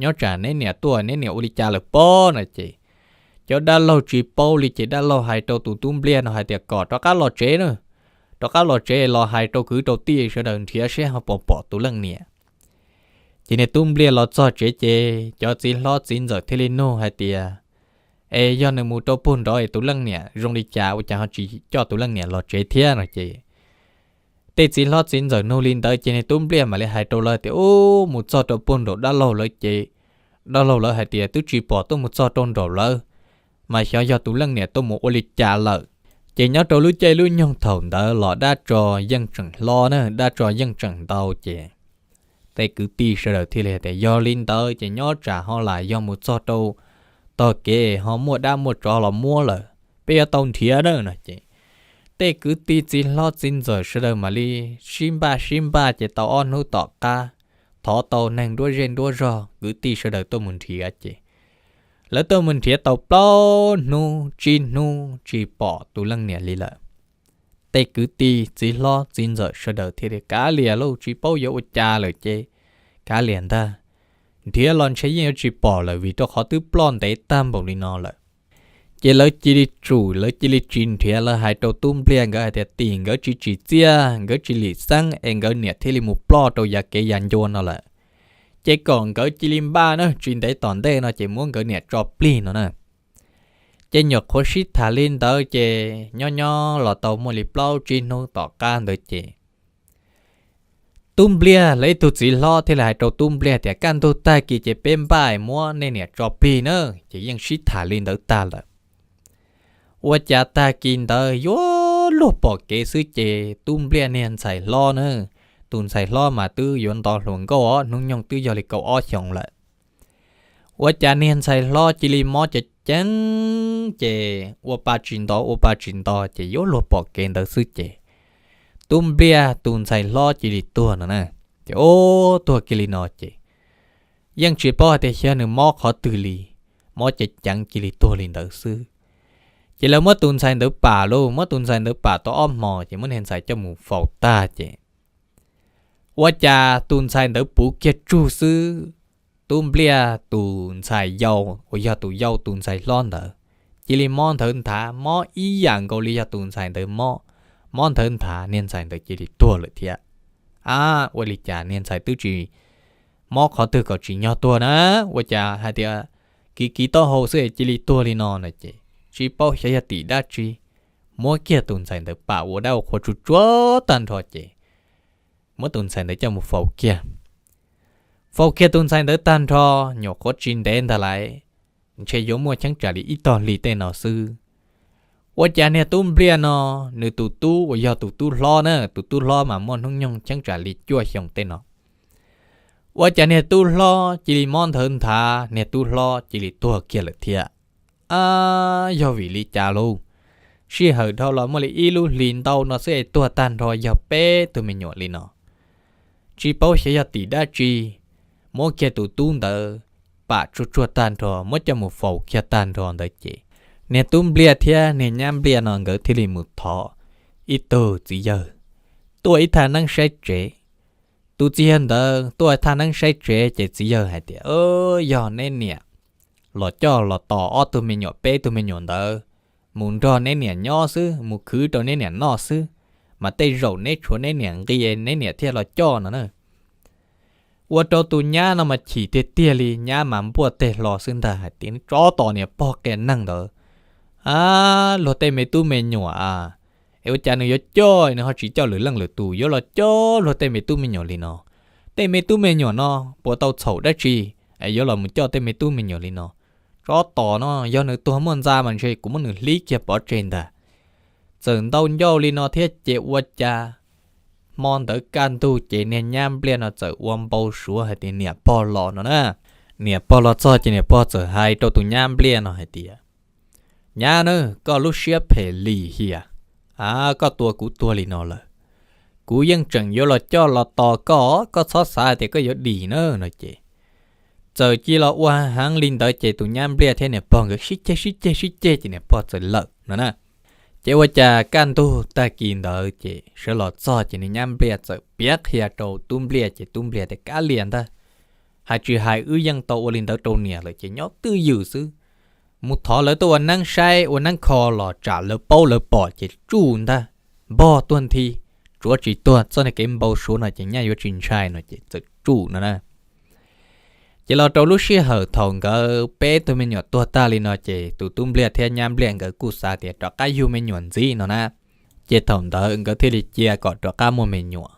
nyob tsam neb niam tuaj neb niam ua li cas lawm pob no ces, cov dab laug tsis paub li ces dab laug hais rau tus tub Npliaj no hais tias kom rov qab los tsev na, rov qab los tsev los hais rau kwv rau tij sawv daws nrhiav seb ho puas pom tus leej niam. Ces niag tub Npliaj los txog tsev ces cov txiv hlob txiv ntxawm thiaj li nug hais tias, es yog nws mus rau puag nrov es tus leej niam zoo li cas ua cas ho tsis coj tus leej niam los tsev thiab no ces, tej txiv hlob txiv ntxawm nug li ntawd ces niag tub Npliaj mam li hais rau lawv tias, u, mus txog rau puag nraum dab laug lawv ces, dab laug lawv hais tias twb tsis pom tuaj mus txog rau nraum lawv, mas xyov yog tus leej niam tuaj mus ua li cas lawm. Ces nyob rau lub caij lub nyoog thaum ntawd los dab tsov yeej tseem hlob na, dab tsov yeej tseem ntau ces, tej kwv tij sawv daws thiaj li hais tias, yog li ntawd ces nyob tsam ho lam yog mus txog rau tog kev ho muaj dab muaj tsov los muab lawm, peb yuav tau nrhiav na no ces, tej kwv tij txiv hlob txiv ntxawm sawv daws mam li sib npaj sib npaj ces tau ob hnub tom qab, thov tau neeg nruab zej nruab zog kwv tij sawv daws tuaj mus nrhiav ces, lawv tuaj mus nrhiav tau plaub hnub tsib hnub tsis pom tus leej niam li lawm. Tej kwv tij txiv hlob txiv ntxawm sawv daws thiaj li kav liam lauj, tsis paub yuav ua cas lawm ces, kav liam ntag, nrhiav los ntshe yeej yuav tsis pom lawm vim rau qhov twb ploj ntev tag npaum li no lawm. Ces lawv cia li tsum, lawv cia li tsis nrhiav, lawv hais rau tub Npliaj nkawd hais tias tim nkawd tsis tsim txiaj, nkawd tsis lim xeeb es nkawd niam thiaj li mus ploj rau yav kev yav ncua no lawm. Ces kom nkawd cia li npaj na, tsis ntev tom ntej no ces muab nkawd niam tso plig no na. Ces nyuam qhuav sib tham li ntawd ces nyob nyob los tau muaj li plaub tsib hnub tom qab ntawd ces, tub Npliaj lawv ib tug txiv hlob thiaj li hais rau tub Npliaj tias kaj ntug tag kis ces peb npaj muab nej niam tso plig na. Ces yeej sib tham li ntawd tag lawm. Ua cas tag kis ntawd yuav luag pom kev xwb ces tub Npliaj niag ntxhais hlob na, tus ntxhais hlob mas twb yuav nto hluas nkauj os, hnub nyoog twb yog li kaum ob xyoos lawm. Ua cas niag ntxhais hlob cia li mob ceev ceev ces ua pa tsis nto ua pa tsis nto ces yuav luag pom kev ntawd xwb ces tub Npliaj tus ntxhais hlob cia li tuag no na. Ces ub, tuag kiag li no ces yeej tsis paub hais tias xyov nws mob qhov twg li, mob ceev ceev cia li tuag li ntawd xwb. Ces lawv muab tus ntxhais ntawd pam lauj, muab tus ntxhais ntawd pam tau ob hmos ces muab niag ntxhais coj mus faus tag ces, Ua cas tus ntxhais ntawd puv kiag tsug xwb, Tub Npliaj tus ntxhais yau uas yog tus yau tus ntxhais hlob ntawd cia li mob nthawv nthav, mob ib yam nkaus li yog tus ntxhais ntawd mob, mob nthawv nthav, niag ntxhais ntawd cia li tuag lawm thiab. Ab, ua li cas niag ntxhais twb tsis mob qhov twg kom tsim nyog tuag na? Ua cas hais tias kiv kiv taub hau xwb cia li tuag li no no ces tsis paub xyov yog tim dab tsi, muab kiag tus ntxhais ntawd pam ua dab ua qhua tsuj tsuav tag nrho ces muab tus ntxhais ntawd coj mus faus kiag. Faus kiag tus ntxhais ntawd tag nrho, nyuam qhuav tsis ntev ntag lauj, ntshe yuav muaj cheeb tsam li ib tog hli tej no xwb, ua cas niag Tub Npliaj no, nws tus tub uas yog tus tub hlob na, tus tub hlob mas muaj hnub nyoog cheeb tsam li cuaj xyoos tej no, ua cas niag tub hlob cia li mob nthawv nthav, niag tub hlob cia li tuag kiag lawm thiab. Ab, yog vim li cas lauj? Sij hawm dhau los muaj li ib lub hlis ntau no xwb es tuag tag nrho yog peb tug me nyuam li no. Tsis paub xyov yog tim dab tsi, muab kiag tus tub ntawd pam tsuag tsuag tag nrho, muab coj mus faus kiag tag nrho ntawd ces niag Tub Npliaj thiab niag Nyab Npliaj no nkawd thiaj li mus thov ib tug txiv yawg tuaj ib thaj neeb saib tsev. Tus txiv yawg ntawd tuaj thaj neeb saib tsev ces txiv yawg hais tias, Yog neb niam los coj los tos ob tug me nyuam, peb tug me nyuam ntawd mus nrog neb niam nyob xwb, mus khwv rau neb niam noj xwb, mas tej zaum neb tshuav neb niam nqi neb niam thiaj los coj no na. Ua rau tus nyab no mas chim tiag tiag li, nyab mas npuaj teg hlo xwb ntag hais tias, Tsov tom niam pog qias neeg ntawd, a, luag tej me tub me nyuam a, es ua cas nws yuav coj, nws ho tsis coj lwm leej lwm tus, yuav los coj luag tej me tub me nyuam li no? Tej me tub me nyuam no puas tau txhaum dab tsi es yuav los mus coj tej me tub me nyuam li no? Tsov tom no, yog nws tuag muaj ntxa mas ntshe kuv muab nws hlib kiag pov tseg ntag. Txawm ntau ncauj li no thiab ces ua cas hmo ntawd kaj ntug ces niag Nyab Npliaj no txawm ua npau suav hais tias niam pog los no na. Niam pog los txog ces niam pog txawm hais rau tus Nyab Npliaj no hais tias, Nyab na, koj lub siab phem lim hiam, a, koj tua kuv tuag li no lawm, kuv yeej tseem yuav los coj los tos koj, koj txhob xav hais tias koj yuav dim na no ces txawm cia los ua heev li ntawd ces tus Nyab Npliaj thiab niam pog nkawd sib ceg sib ceg sib ceg ces niam pog txawm lawm no na. Ces ua cas kaj ntug tag kis ntawd ces sawv los txog ces niag Nyab Npliaj txawm piav qhia rau Tub Npliaj ces Tub Npliaj tias, Kav liam ntag, hais tsis hais wb yeej tau ua li ntawd rau niam lawm ces nyob twj ywm xwb. Mus thov lawv tuaj ua neeb saib ua neeb kho los tsam lawv paub lawv pom ces tsuj ntag, npog tuag nthi, tsuav tsis tuag, txoj niag kev npau suav no ces nyaj yuav tsis ntshai no ces txawm tsuj no na. Ces los rau lub sij hawm thaum nkawd peb tug me nyuam tuag tag li no ces tus Tub Npliaj thiab Nyab Npliaj nkawd kuj xav tias rov qab yug me nyuam ntxiv no na. Ces thaum ntawd nkawd thiaj li cia kom rov qab muaj me nyuam.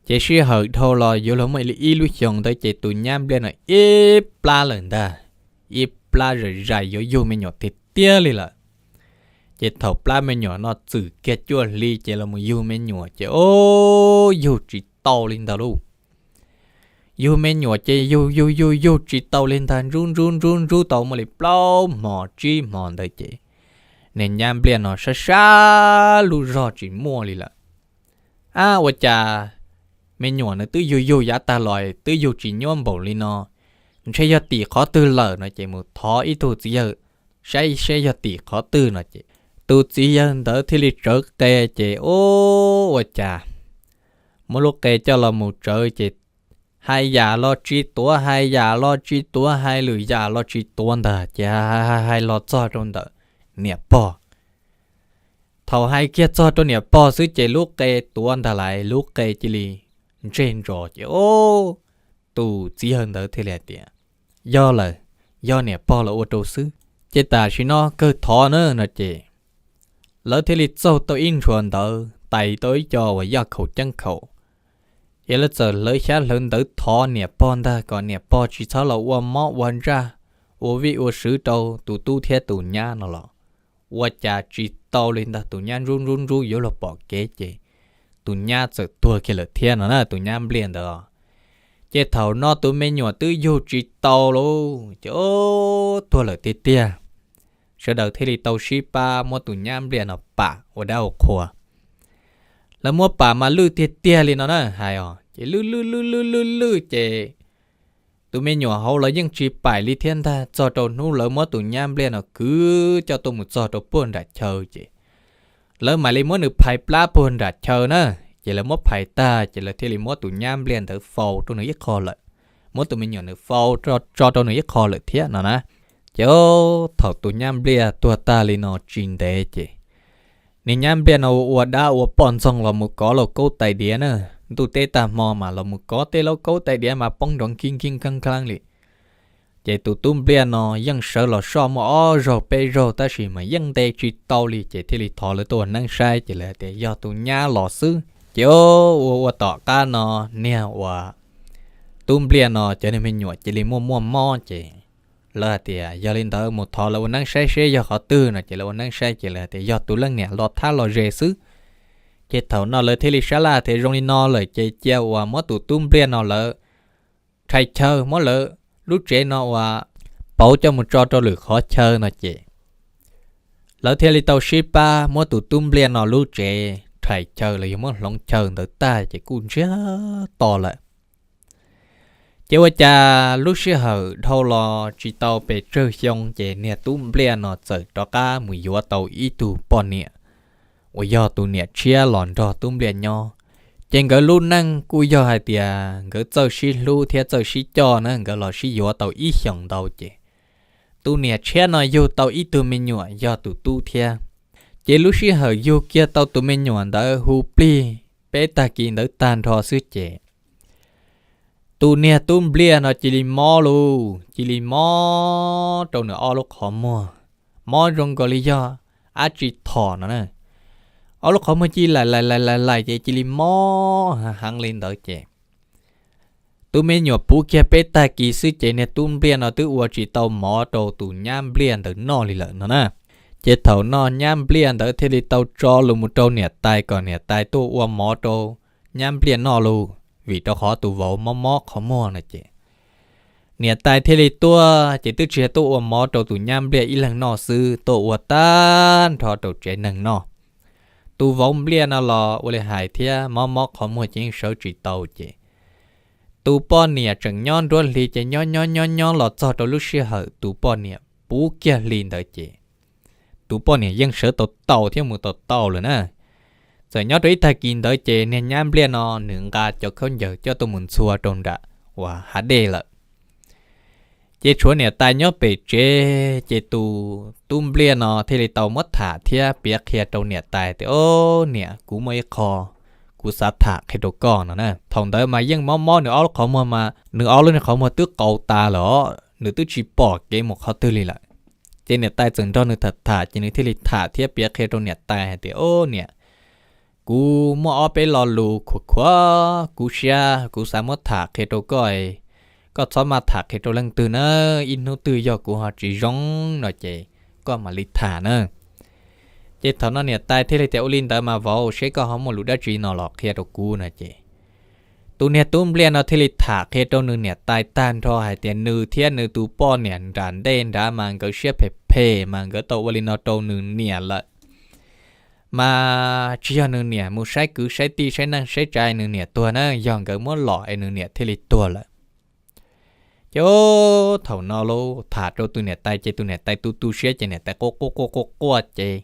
Ces sij hawm dhau los yuav luag muaj li ib lub xyoos ntawd ces tus Nyab Npliaj no ib plab lawm ntag, ib plab zais zais yuav yug me nyuam tiag tiag li lawm. Ces thaum plab me nyuam no txwm kiag cuaj hli ces los mus yug me nyuam ces o, yug tsis tau li ntag lauj. Yug me nyuam ces yug yug yug yug tsis tau li ntag, ntsub ntsub ntsub ntsub tau muaj li plaub hmo tsib hmo ntawd ces niag Nyab Npliaj no sab sab lub zog tsis muaj li lawm. Ab, ua cas me nyuam nws twb yug yug yav tag los twb yug tsis nyuab npaum li no, ntshe yog tim qhov twg lawm no ces mus thov ib tug txiv yawg saib seb yog tim qhov twg no ces tus txiv yawg ntawd thiaj li tsawv qe ces o, ua cas muab lub qe coj los mus tsawv ces hais yam los tsis tuav, hais yam los tsis tuav, hais lwm yam los tsis tuav ntag ces hais hais los txog rau ntawm niam pog. Thaum hais kiag txog rau niam pog xwb ces lub qe tuav ntag lauj, lub qe cia li ntseg ntsos ces o, tus txiv yawg ntawd thiaj li hais tias, Yog lawm, yog niam pog los ua rau xwb, ces tam sim no kawg thov na no ces lawv thiaj li txaug tau ib ntshuas ntawv, tais tau ib co uas yaj khaum ceeb khaum, ces lawv txawm hlawv xyab hlawv ntawv thov niam pog ntag kom niam pog tsis txhob los ua mob ua ntsaj, ua vij ua sw rau tus tub thiab tus nyab no los ua cas tsis tau li ntag, tus nyab ntsub ntsub ntsub yuav luag pom kev ces tus nyab txawm tuag kiag lawm thiab no na, tus Nyab Npliaj ntawd. Ces thaum no tus me nyuam twb yug tsis tau lauj, ces o, tuag lawm tiag tiag. Sawv daws thiaj li tau sib pab muab tus Nyab Npliaj no pam ua dab ua qhua. Lawv muab pam mas lwj tiag tiag li no na, hais os, ces lwj lwj lwj lwj lwj lwj ces tus me nyuam hauv los yeej tsis paim li thiab ntag, txog rau hnub lawv muab tus Nyab Npliaj no kwv coj tuaj mus txog rau puag nram chaw ces lawv mam li muab nws phais plab puag nram chaw na. Ces lawv muab phais tag ces lawv thiaj li muab tus nyab npliaj ntawd faus rau nws ib qho lawm, muab tus me nyuam nws faus tso rau nws ib qho lawm thiab no na. Ces thaum tus nyab npliaj tuag tag li no tsis ntev ces niag nyab npliaj no ua dab ua poj ntxoog los mus kov lauj kaub tais diav na. Ntuj teb tag hmo mas los mus kov tej lauj kaub tais diav mas poob nrov nkig nkig kheeb kheeb li. Ces tus tub npliaj no yeej sawv los soj muaj ob zaug peb zaug tab sis mas yeej nte tsis tau li ces thiaj li thov lawv tuaj ua neeb saib ces lawv tias yog tus nyab los xwb. Ces ua ua tom qab no niag uas tub npliaj no cov niag me nyuam cia li muaj muaj mob ces lawv hais tias yog li ntawd mus thov lawv ua neeb saib seb yog qhov twg no ces lawv ua neeb saib ces lawv hais tias yog tus leej niam los thab los ze xwb. Ces thaum no lawv thiaj li sab laj tias zoo li no lawm ces cia uas muab tus tub npliaj no lawv rhais chaw muab lawv lub tsev no uas pauv coj mus tso rau lwm qhov chaw no ces lawv thiaj li tau sib pab muab tus tub npliaj no lub tsev rhais chaw los yog muab hloov chaw ntawd tag ces kuj ntsiag to lawm. Ces ua cas lub sij hawm dhau los tsis tau pes tsawg xyoo ces niag tub npliaj no txawm rov qab mus yuav tau ib tug poj niam uas yog tus niam tshiab los nrog tub npliaj nyob. Ces nkawd lub neej kuj yog hais tias nkawd txawj sib hlub thiab txawj sib coj na, nkawd los sib yuav tau ib xyoos ntau ces tus niam tshiab no yug tau ib tug me nyuam yog tus tub thiab. Ces lub sij hawm yug kiag tau tus me nyuam ntawd hu plig peb tag kis ntawd tag nrho xwb ces tus niag tub npliaj no cia li mob lauj, cia li mob rau nws ob lub qhov muag, mob zoo nkaus li yog dab tsi thom no na. Ob lub qhov muag cia li laim laim laim laim laim ces cia li mob heev heev li ntawd ces tus me nyuam puv kiag peb tag kis xwb ces niag tub npliaj no twb ua tsis tau mov rau tus nyab npliaj ntawd noj li lawm no na. Ces thaum no nyab npliaj ntawd thiaj li tau tso lus mus rau niam tais kom niam tais tuaj ua mov rau nyab npliaj noj lauj, vim rau qhov tus vauv mob mob qhov muag no ces niam tais thiaj li tuaj ces twb tsis yog tuaj ua mov rau tus nyab npliaj ib leeg noj xwb, tuaj ua tag nrho rau tsev neeg noj. Tus vauv npliaj no los ua li hais thiab, mob mob qhov muag ces yeej sawv tsis tau ces tus poj niam tseem nyob nruab hlis ces nyob nyob nyob nyob los txog rau lub sij hawm tus poj niam puv kiag hli ntawd ces tus poj niam yeej sawv tau tau thiab mus tau tau lawm na. Txawm nyob rau ib tag kis ntawd ces niag nyab npliaj no nws nqa cov khaub ncaws coj tuaj mus ntxhua rau nram uas hav dej lawm. Ces tshuav niam tais nyob pem tsev ces tus tub npliaj no thiaj li tau muab tham thiab piav qhia rau niam tais tias, Au niam, kuv muaj ib qho kuv xav tham qhia rau koj no na. Thaum ntawd mas yeej mob mob nws ob lub qhov muag mas nws ob lub niag qhov muag twb qau tas lawm os, nws twb tsis pom kev mus qhov twg li lawm. Ces niam tais txawm nrog nws tham tham ces nws thiaj li tham thiab piav qhia rau niam tais hais tias, Au niam, kuv muaj ob peb lo lus khuam khuam kuv siab kuv xav muab tham qhia rau koj, koj txhob maj tham qhia rau leej twg na, ib hnub twg yog kuv ho tsis zoo no ces koj mam li tham na. Ces thaum no niam tais thiaj li tias, Ua li ntawd mas vauv, seb koj ho muaj lus dab tsi no los qhia rau kuv no ces tus niag tub npliaj no thiaj li tham qhia rau nws niam tais tag nrho hais tias nws thiab nws tus poj niam nram ntej nrad mas nkawd siab phem phem mas nkawd tau ua li no rau nws niam lawm. Mas tsis yog nws niam mus saib kwv saib tij saib neej saib tsav nws niam tuag na, yog nkawd muab lom es nws niam thiaj li tuag lawm. Ces thaum no los tham rau tus niam tais ces tus niam tais tu tu siab ces niam tais quaj quaj quaj quaj quaj ces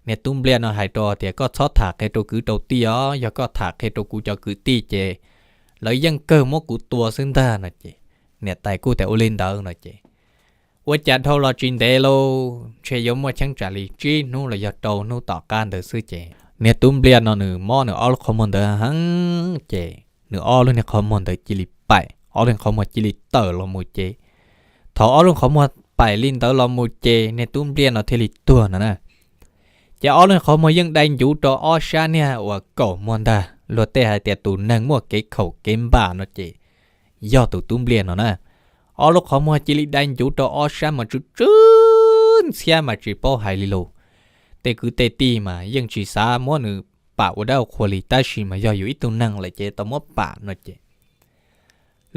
niag tub npliaj no hais rau tias, Koj txhob tham qhia rau kwv rau tij os, yog koj tham qhia rau kuv cov kwv tij ces lawv yeej kawg muab kuv tua xwb ntag no ces niam tais kuj tias, Ua li ntawd no ces ua cas dhau los tsis ntev lauj, ntshe yuav muaj cheeb tsam li tsib hnub los yog rau hnub tom qab ntawd xwb ces niag tub npliaj no nws mob nws ob lub qhov muag ntawd heev ces nws ob lub niag qhov muag ntawd cia li paim, ob lub niag qhov muag cia li tawm los mus ces thaum ob lub qhov muag paim li ntawd los mus ces niag tub npliaj no thiaj li tuag no na. Ces ob lub niag qhov muag yeej dai ncuv rau ob sab niag uas kaum muag ntag, luag tej hais tias tus neeg muaj kev khaum kev npam no ces yog tus tub npliaj no na. Ob lub qhov muag cia li dai ncuv rau ob sab mas tsw tsw ntxhiab mas tsis paub hais li lus. Tej kwv tej tij mas yeej tsis xav muab nws pam ua dab ua qhua li tab sis mas yog yus ib tug neeg lawm ces tau muab pam no ces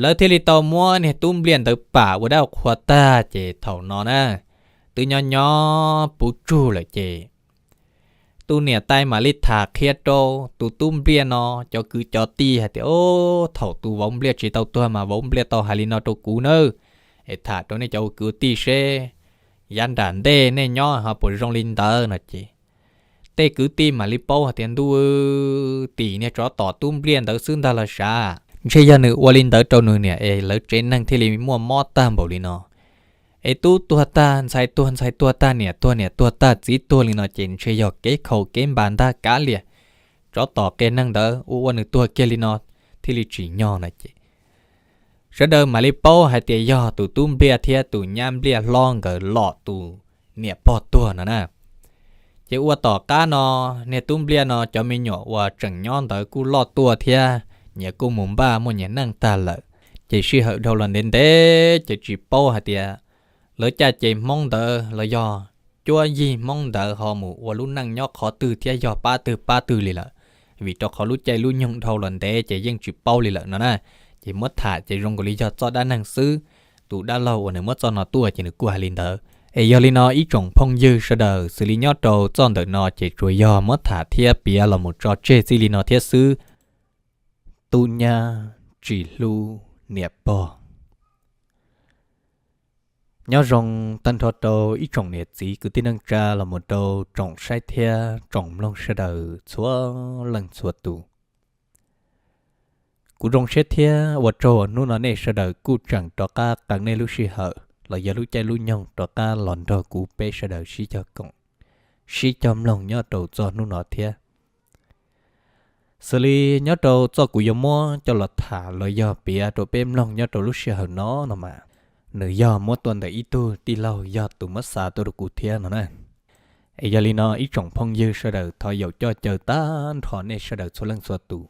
lawv thiaj li tau muab niag tub npliaj ntawd pam ua dab ua qhua tag ces thaum no na twb nyob nyob puv tsug lawm ces tus niam tais mam li tham qhia rau tus tub npliaj no cov kwv cov tij hais tias, Au, thaum tus vauv npliaj tsis tau tuag mas vauv npliaj tau hais li no rau kuv nawb, es tham rau nej cov ua kwv ua tij seb yav nram ntej nej nyob ho puas zoo li ntawd no ces Tej kwv tij mam li paub hais tias ntuj, tim niag tsov tom tub Npliaj ntawd xwb ntag los sav, ntshe yog nws ua li ntawd rau nws niam es lawv tsev neeg thiaj li muaj mob tag npaum li no. Es tub tuag tag, ntxhais tuag, ntxhais tuag tag, niam tuag, niam tuag tag, txiv tuag li no ces ntshe yog kev khaus kev npas ntag kav liam. Tsov tom qias neeg ntawd ua ua nws tuag kiag li no thiaj li tsim nyog no ces sawv daws mam li paub hais tias yog tus tub Npliaj thiab tus nyab Npliaj hlob nkawd lom tus niam pog tuag no na. Ces ua tom qab no, niag tub Npliaj no cov me nyuam uas tseem nyob ntawd kuj loj tuaj thiab, nyias kuj mus npaj muaj nyias neej tag lawm. Ces sij hawm dhau los ntev ntev ces tsis paub hais tias lawv caj ces Hmoob ntawd los yog cuab yig Hmoob ntawd ho mus ua lub neej nyob qhov twg thiab yog pab twg pab twg li lawm, vim rau qhov lub caij lub nyoog dhau los ntev ces yeej tsis paub li lawm no na. Ces muab tham ces zoo nkaus li yog txoj dab neeg xwb. Tus dab laug uas nws muab txoj no tuaj ces nws kuj hais li ntawd. Es yog li no ib tsoom phooj ywg sawv daws, xws li nyob rau txoj ntawm no ces tsuas yog muab tham thiab piav los mus tso tseg txij li no thiab xwb. Tub nyab tsis hlub niam pog. Nyob zoo tag nrho rau ib tsoom niam txiv kwv tij neej tsa los mus rau tsoom saib thiab tsoom mloog sawv daws txhua leej txhua tus. Kuv zoo siab thiab ua tsaug uas hnub no nej sawv daws kuj tseem rov qab qee nej lub sij hawm los yog lub caij lub nyoog rov qab los nrog kuv peb sawv daws sib cog koom, sib cog mloog nyob rau txog hnub no thiab. Xws li nyob rau txoj kuv yuav muab coj los tham los yog piav rau peb mloog nyob rau lub sij hawm no no mas, nws yog muab tuaj ntawm ib tug tij laug yog tus muab xa tuaj rau kuv thiab no na. Es yog li no ib tsoom phooj ywg sawv daws thov yaum coj caw tag nrho nej sawv daws txhua leej txhua tus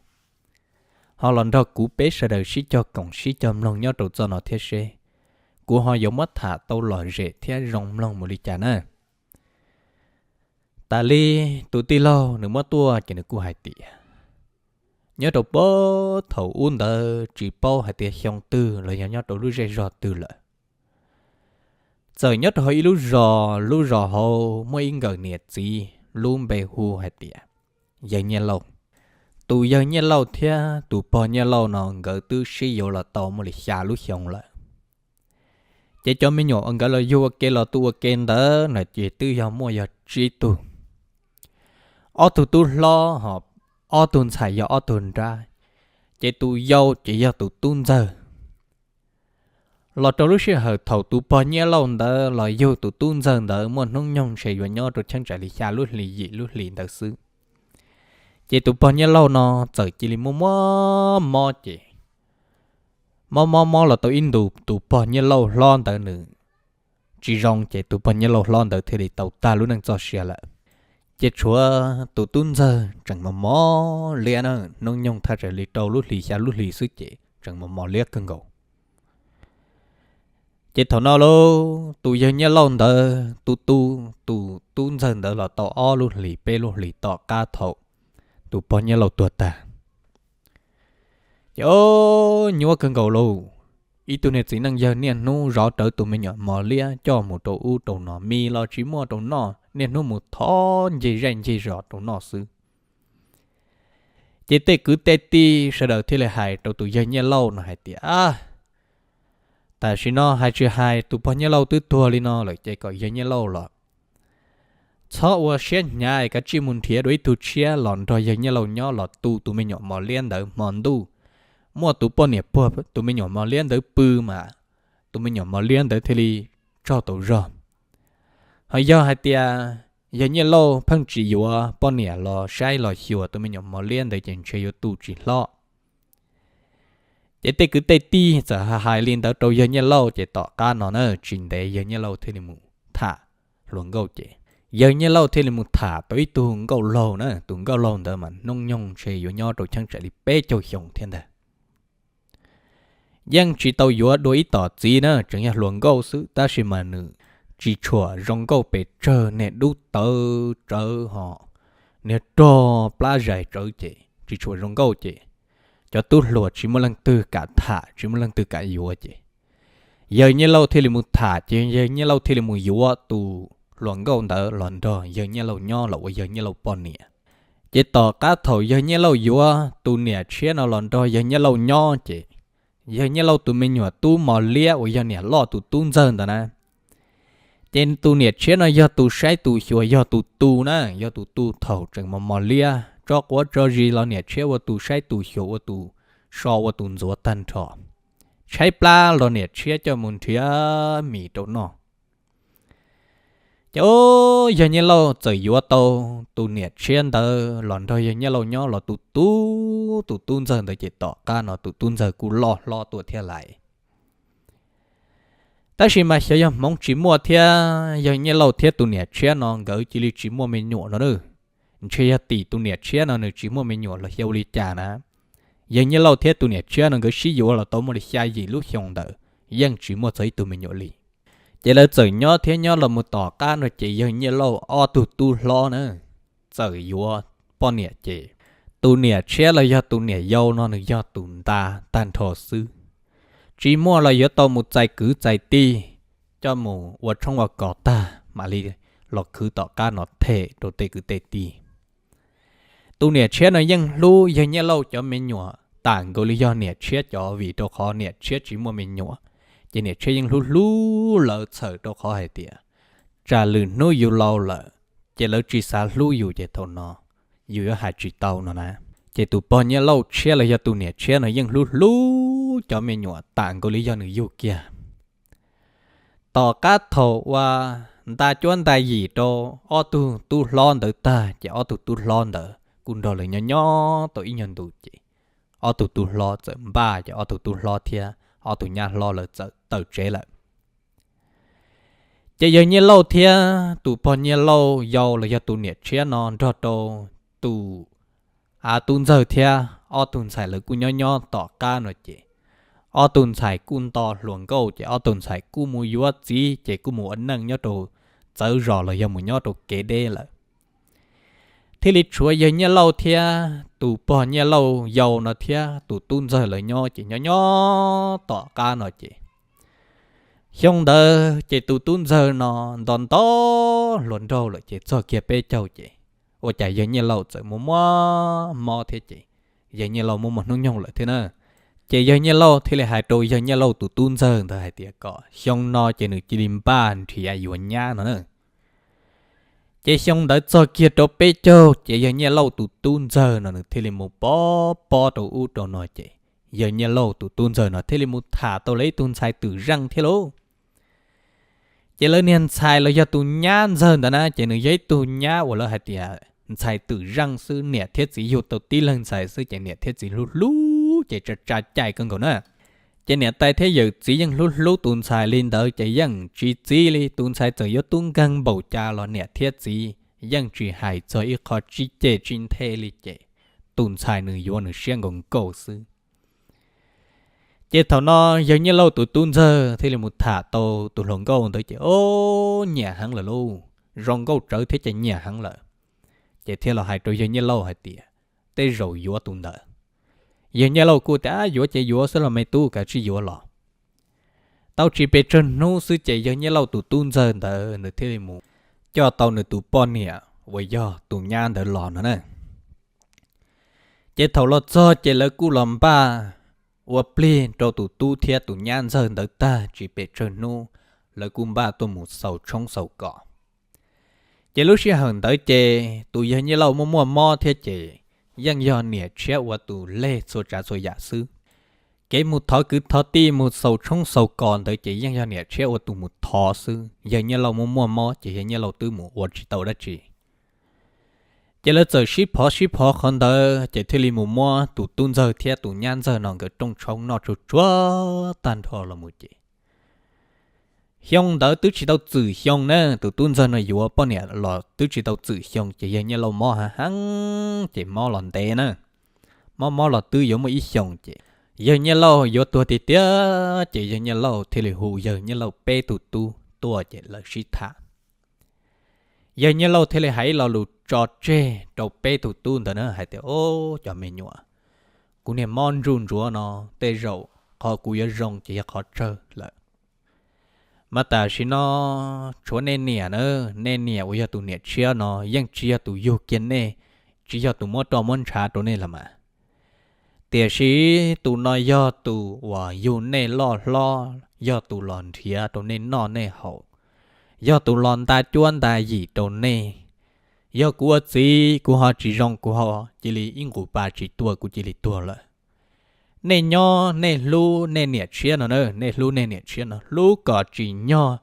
ho los nrog kuv peb sawv daws sib cog koom sib cog mloog nyob rau txoj no thiab seb kuv ho yuav muab tham tau lom zem thiab zoo mloog mus li cas na. Tas li tus tij laug nws muab tuaj ces nws kuj hais tias, nyob rau puag thaum ub ntawd tsis paub hais tias xyoo twg los yog nyob rau lub zej zog twg lawm, txawm nyob rau hauv ib lub zos, lub zos hauv muaj ib nkawm niam txiv lub npe hu hais tias yawg Nyiaj Lauj. Tus yawg Nyiaj Lauj thiab tus pog Nyiaj Lauj no nkawd twb sib yuav los tau muaj li xya lub xyoo lawm. Ces cov me nyuam uas nkawd los yug ua ke los tu ua ke ntawd no ces twb yog muaj yog tsib tug. Ob tug tub hlob ho ob tug ntxhais yog ob tug nrab, ces tus yau ces yog tus tub ntxawg. Los rau lub sij hawm thaum tus pog Nyiaj Lauj ntawd los yug tus tub ntxawg ntawd muaj hnub nyoog ntshe yuav nyob rau cheeb tsam li xya lub hlis yim lub hlis ntawd xwb. Ces tus pog Nyiaj Lauj no txawm cia li muaj muaj mob ces mob mob mob los tau ib ntus tus pog Nyiaj Lauj hlob ntawd nws tsis zoo ces tus pog Nyiaj Lauj hlob ntawd thiaj li tau tag lub neej txoj sia lawm. Ces tshuav tus tub ntxawg tseem mos mos liab na, hnub nyoog thaj tsam li rau lub hlis xya lub hlis xwb ces tseem mos mos liab kawg nkaus. Ces thaum no lauj tus yawg Nyiaj Lauj ntawd tu tu tus tub ntxawg ntawd los tau ob lub hlis peb lub hlis tom qab thaum tus pog Nyiaj Lauj tuag tag. Ces o, nyuaj kawg nkaus lauj. Ib tug niag txiv neej yawg niaj hnub zov rawv tus me nyuam mos liab coj mus rau ub rau no, mis los tsis muaj rau noj, niaj hnub mus thov ncig zej ncig zos rau noj xwb. Ces tej kwv tej tij sawv daws thiaj li hais rau tus yawg Nyiaj Lauj no hais tias, tam sim no hais tsis hais tus pog Nyiaj Lauj twb tuag li no lawm ces kom yawg Nyiaj Lauj los txhob ua siab hnyav, kav tsij mus nrhiav dua ib tug tshiab los nrog yawg Nyiaj Lauj nyob los tu tus me nyuam mos liab ntawd hmo ntuj. Muaj tus poj niam puag tus me nyuam mos liab ntawd pw mas tus me nyuam mos liab ntawd thiaj li tsaug tau zog. Ho yog hais tias yawg Nyiaj Lauj pheej tsis yuav poj niam los saib los xyuas tus me nyuam mos liab ntawd ces ntshe yuav tu tsis hlob. Ces tej kwv tej tij txawm hais li ntawd rau yawg Nyiaj Lauj ces tom qab no na tsis ntev yawg Nyiaj Lauj thiaj li mus tham hluas nkauj ces yawg Nyiaj Lauj thiaj li mus tham tau ib tug nkauj laug na, tus nkauj laug ntawd mas hnub nyoog ntshe yuav nyob rau cheeb tsam li peb caug xyoo thiab ntag. Yeej tsis tau yuav dua ib tom txiv na, tseem yog hluas nkauj xwb tab sis mas nws tsis tshua zoo nkauj pes tsawg, niag dub tawv tsawv ho niag rog plab zais tsawv ces tsis tshua zoo nkauj ces cov tub hluas tsis muaj leej twg kam tham tsis muaj leej twg kam yuav ces yawg Nyiaj Lauj thiaj li mus tham ces yawg Nyiaj Lauj thiaj li mus yuav tus hluas nkauj ntawd los nrog yawg Nyiaj Lauj nyob los ua yawg Nyiaj Lauj poj niam. Ces tom qab thaum yawg Nyiaj Lauj yuav tus niam tshiab no los nrog yawg Nyiaj Lauj nyob ces yawg Nyiaj Lauj tus me nyuam tub mos liab uas yog niam loj tus tub ntxawg ntawd na, Ces tus niam tshiab no yog tus saib tus xyuas, yog tus tu na, yog tus tu thaum tseem mos mos liab, tso quav tso zis los niam tshiab ua tus saib tus xyuas, ua tus so ua tus ntxuav tag nrho. Tshaib plab los niam tshiab coj mus nrhiav mis rau noj. Ces yawg Nyiaj Lauj txawm yuav tau tus niam tshiab ntawd los nrog yawg Nyiaj Lauj nyob los tus tub, tus tub ntxawg ntawd ces tom qab no tus tub ntxawg kuj loj hlob tuaj thiab lais. Tab sis mas xyov yog hmoov tsis muaj thiab yawg Nyiaj Lauj thiab tus niam tshiab no nkawd cia li tsis muaj me nyuam no na. Ntshe yog tim tus niam tshiab no nws tsis muaj me nyuam los xyov ua li cas na. Yawg Nyiaj Lauj thiab tus niam tshiab no nkawd sib yuav los tau muaj li xya yim lub xyoo ntawd yeej tsis muaj txog ib tug me nyuam li. Ces lawv txawm nyob thiab nyob los mus tom qab no ces yawg Nyiaj Lauj ob tug tub hlob na txawm yuav poj niam ces tus niam tshiab los yog tus niam yau no nws yog tus nta tag nrho xwb. Tsis muaj los yuav tau mus txais kwv txais tij coj mus ua tshoob ua kos tag mam li los khwv tom qab no them rau tej kwv tej tij. Tus niam tshiab no yeej hlub yawg Nyiaj Lauj cov me nyuam tas nkaus li yog niam tshiab cov vim rau qhov niam tshiab tsis muaj me nyuam, ces niam tshiab yeej hlub hlub lawv txhawm rau qhov hais tias tsam lwm hnub yus laus lawm ces lawv tsis xav hlub yus ces thaum no yus yuav hais tsis tau no na. Ces tus pog Nyiaj Lauj tshiab los yog tus niam tshiab no yeej hlub hlub cov me nyuam tas nkaus li yog nws yug kiag. Tom qab thaum uas nta cuab nta yim rau ob tug tub hlob ntawd tag ces ob tug tub hlob ntawd kuj nrog lawv nyob nyob tau ib nyuag ntus ces ob tug tub hlob txawm npaj ces ob tug tub hlob thiab ob tug nyab hlob lawv txawm tawm tsev lawm. Ces yawg Nyiaj Lauj thiab tus pog Nyiaj Lauj yau los yog tus niam tshiab no nrog rau tus av tub ntxawg thiab ob tug ntxhais lawv kuj nyob nyob tom qab no ces ob tug ntxhais kuj nto hluas nkauj ces ob tug ntxhais kuj mus yuav txiv ces kuj mus ua neej nyob rau txawv zos los yog mus nyob rau kev deb lawm. Thiaj li tshuav yawg Nyiaj Lauj thiab tus pog Nyiaj Lauj yau no thiab tus tub ntxawg lawv nyob ces nyob nyob tom qab no ces xyoo ntawd ces tus tub ntxawg no nto nto hluas nraug lawm ces txog kiag peb caug ces ua cas yawg Nyiaj Lauj txawm muaj muaj mob thiab ces yawg Nyiaj Lauj muaj muaj hnub nyoog lawm thiab na. Ces yawg Nyiaj Lauj thiaj li hais rau yawg Nyiaj Lauj tus tub ntxawg ntawd hais tias kom xyoo no ces nws cia li npaj nrhiav yuav nyab no na. Ces xyoo ntawd txog kiag rau peb caug ces yawg Nyiaj Lauj tus tub ntxawg no nws thiaj li mus pob pob rau ub rau no ces yawg Nyiaj Lauj tus tub ntxawg no thiaj li mus tham tau lawv ib tug ntxhais twm zeej thiab lauj. Ces lawv niag ntxhais los yog tus nyab ntxawg ntawd na ces nws yog ib tug nyab uas lawv hais tias ntxhais twm zeej xwb, niam thiab txiv yug tau tib leeg ntxhais xwb ces niam thiab txiv hlub hlub ces tsa tsa cai kawg nkaus na. Ces niam tais thiab yawm txiv yeej hlub hlub tus ntxhais li ntawd ces yeej tsis txib li, tus ntxhais txawm yuav tub nkeeg npaum cas los niam thiab txiv yeej tsis hais txog ib qho, tsis cem tsis nthe li ces tus ntxhais nws yuav nws siab nkaus nkaus xwb. Ces thaum no yawg Nyiaj Lauj tus tub ntxawg thiaj li mus tham tau tus hluas nkauj ntawd ces o, nyiam heev lawm lauj, zoo nkauj tsawv thiab ces nyiam heev lawm. Ces thiaj los hais rau yawg Nyiaj Lauj hais tias tej zaum yuav tus ntawd. Yawg Nyiaj Lauj kuj tias yuav ces yuav xwb los me tub, kav tsij yuav los. Tau tsis pes tsawg hnub xwb ces yawg Nyiaj Lauj tus tub ntxawg ntawd nws thiaj li mus coj tau nws tus poj niam uas yog tus nyab ntawd los no na. Ces thaum los txog ces lawv kuj los npaj ua plig rau tus tub thiab tus nyab ntxawg ntawd tag tsis pes tsawg hnub, lawv kuj npaj tuaj mus xaus tshoob xaus kos. Ces lub sij hawm ntawd ces tus yawg Nyiaj Lauj muaj muaj mob thiab ces yeej yog niam tshiab ua tus leg txhua tsav txhua yam xwb. Kev mus thov kwv thov tij mus xaus tshoob xaus kos ntawd ces yeej yog niam tshiab ua tus mus thov xwb, yawg Nyiaj Lauj muaj muaj mob ces yawg Nyiaj Lauj twb mus ua tsis tau dab tsi. Ces lawv txawm sib phov sib phov qhov ntawd ces thiaj li mus muab tus tub ntxawg thiab tus nyab ntxawg no nkawd rooj tshoob noj tsuag tsuag tag nrho los mus ces xyoo ntawd twb tsis tau txwm xyoo na, tus tub ntxawg no yuav poj niam los twb tsis tau txwm xyoo ces yawg Nyiaj Lauj mob heev heev ces mob los ntev na, mob mob los twb yuav muaj ib xyoos ces yawg Nyiaj Lauj yuav tuag tiag tiag ces yawg Nyiaj Lauj thiaj li hu yawg Nyiaj Lauj peb tug tub tuaj ces lawv sib tham. Yawg Nyiaj Lauj thiaj li hais ib lo lus tso tseg rau peb tug tub ntawd na hais tias o, cov me nyuam, kuv niag mob ntsuj ntsuav no tej zaum qhov kuv yuav zoo ces yog qhov tsawg lawm. Mas tam sim no tshuav nej niam na, nej niam uas yog tus niam tshiab no yeej tsis yog tus yug kiag nej, tsis yog tus muab roj muab ntshav rau nej los mas. Tiam sis tus no yog tus uas yug nej loj hlob, yog tus los nrhiav rau nej noj nej haus, yog tus los nta cuab nta yim rau nej. Yog kuv ua txiv kuv ho tsis zoo, kuv ho cia li ib nqus pa tsis tuag, kuv cia li tuag lawm. Nej nyob nej hlub nej niam tshiab no na, nej hlub nej niam tshiab no, hlub kom tsim nyog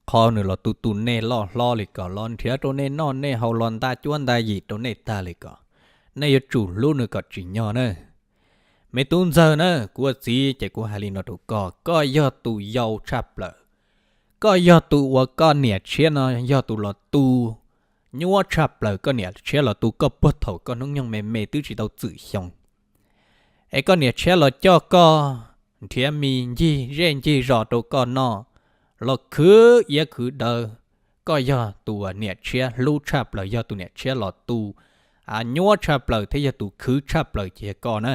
qhov nws los tu tu nej loj hlob li ko, los nrhiav rau nej noj nej haus, los nta cuab nta yim rau nej tag li ko. Nej yuav tsum hlub nws kom tsim nyog na. Me tub ntxawg na, kuv ua txiv ces kuv hais li no rau koj, koj yog tus yau tshaj plaws, koj yog tus uas koj niam tshiab no yog tus los tu nyuaj tshaj plaws, koj niam tshiab los tu koj puag thaum koj hnub nyoog me me twb tsis tau txwm xyoo. Es koj niam tshiab los coj koj nrhiav mis ncig zej ncig zos rau koj noj, los khwv iab khwv daw, koj yog tus uas niam tshiab hlub tshaj plaws, yog tus niam tshiab los tu nyuaj tshaj plaws thiab yog tus khwv tshaj plaws ces yog koj na.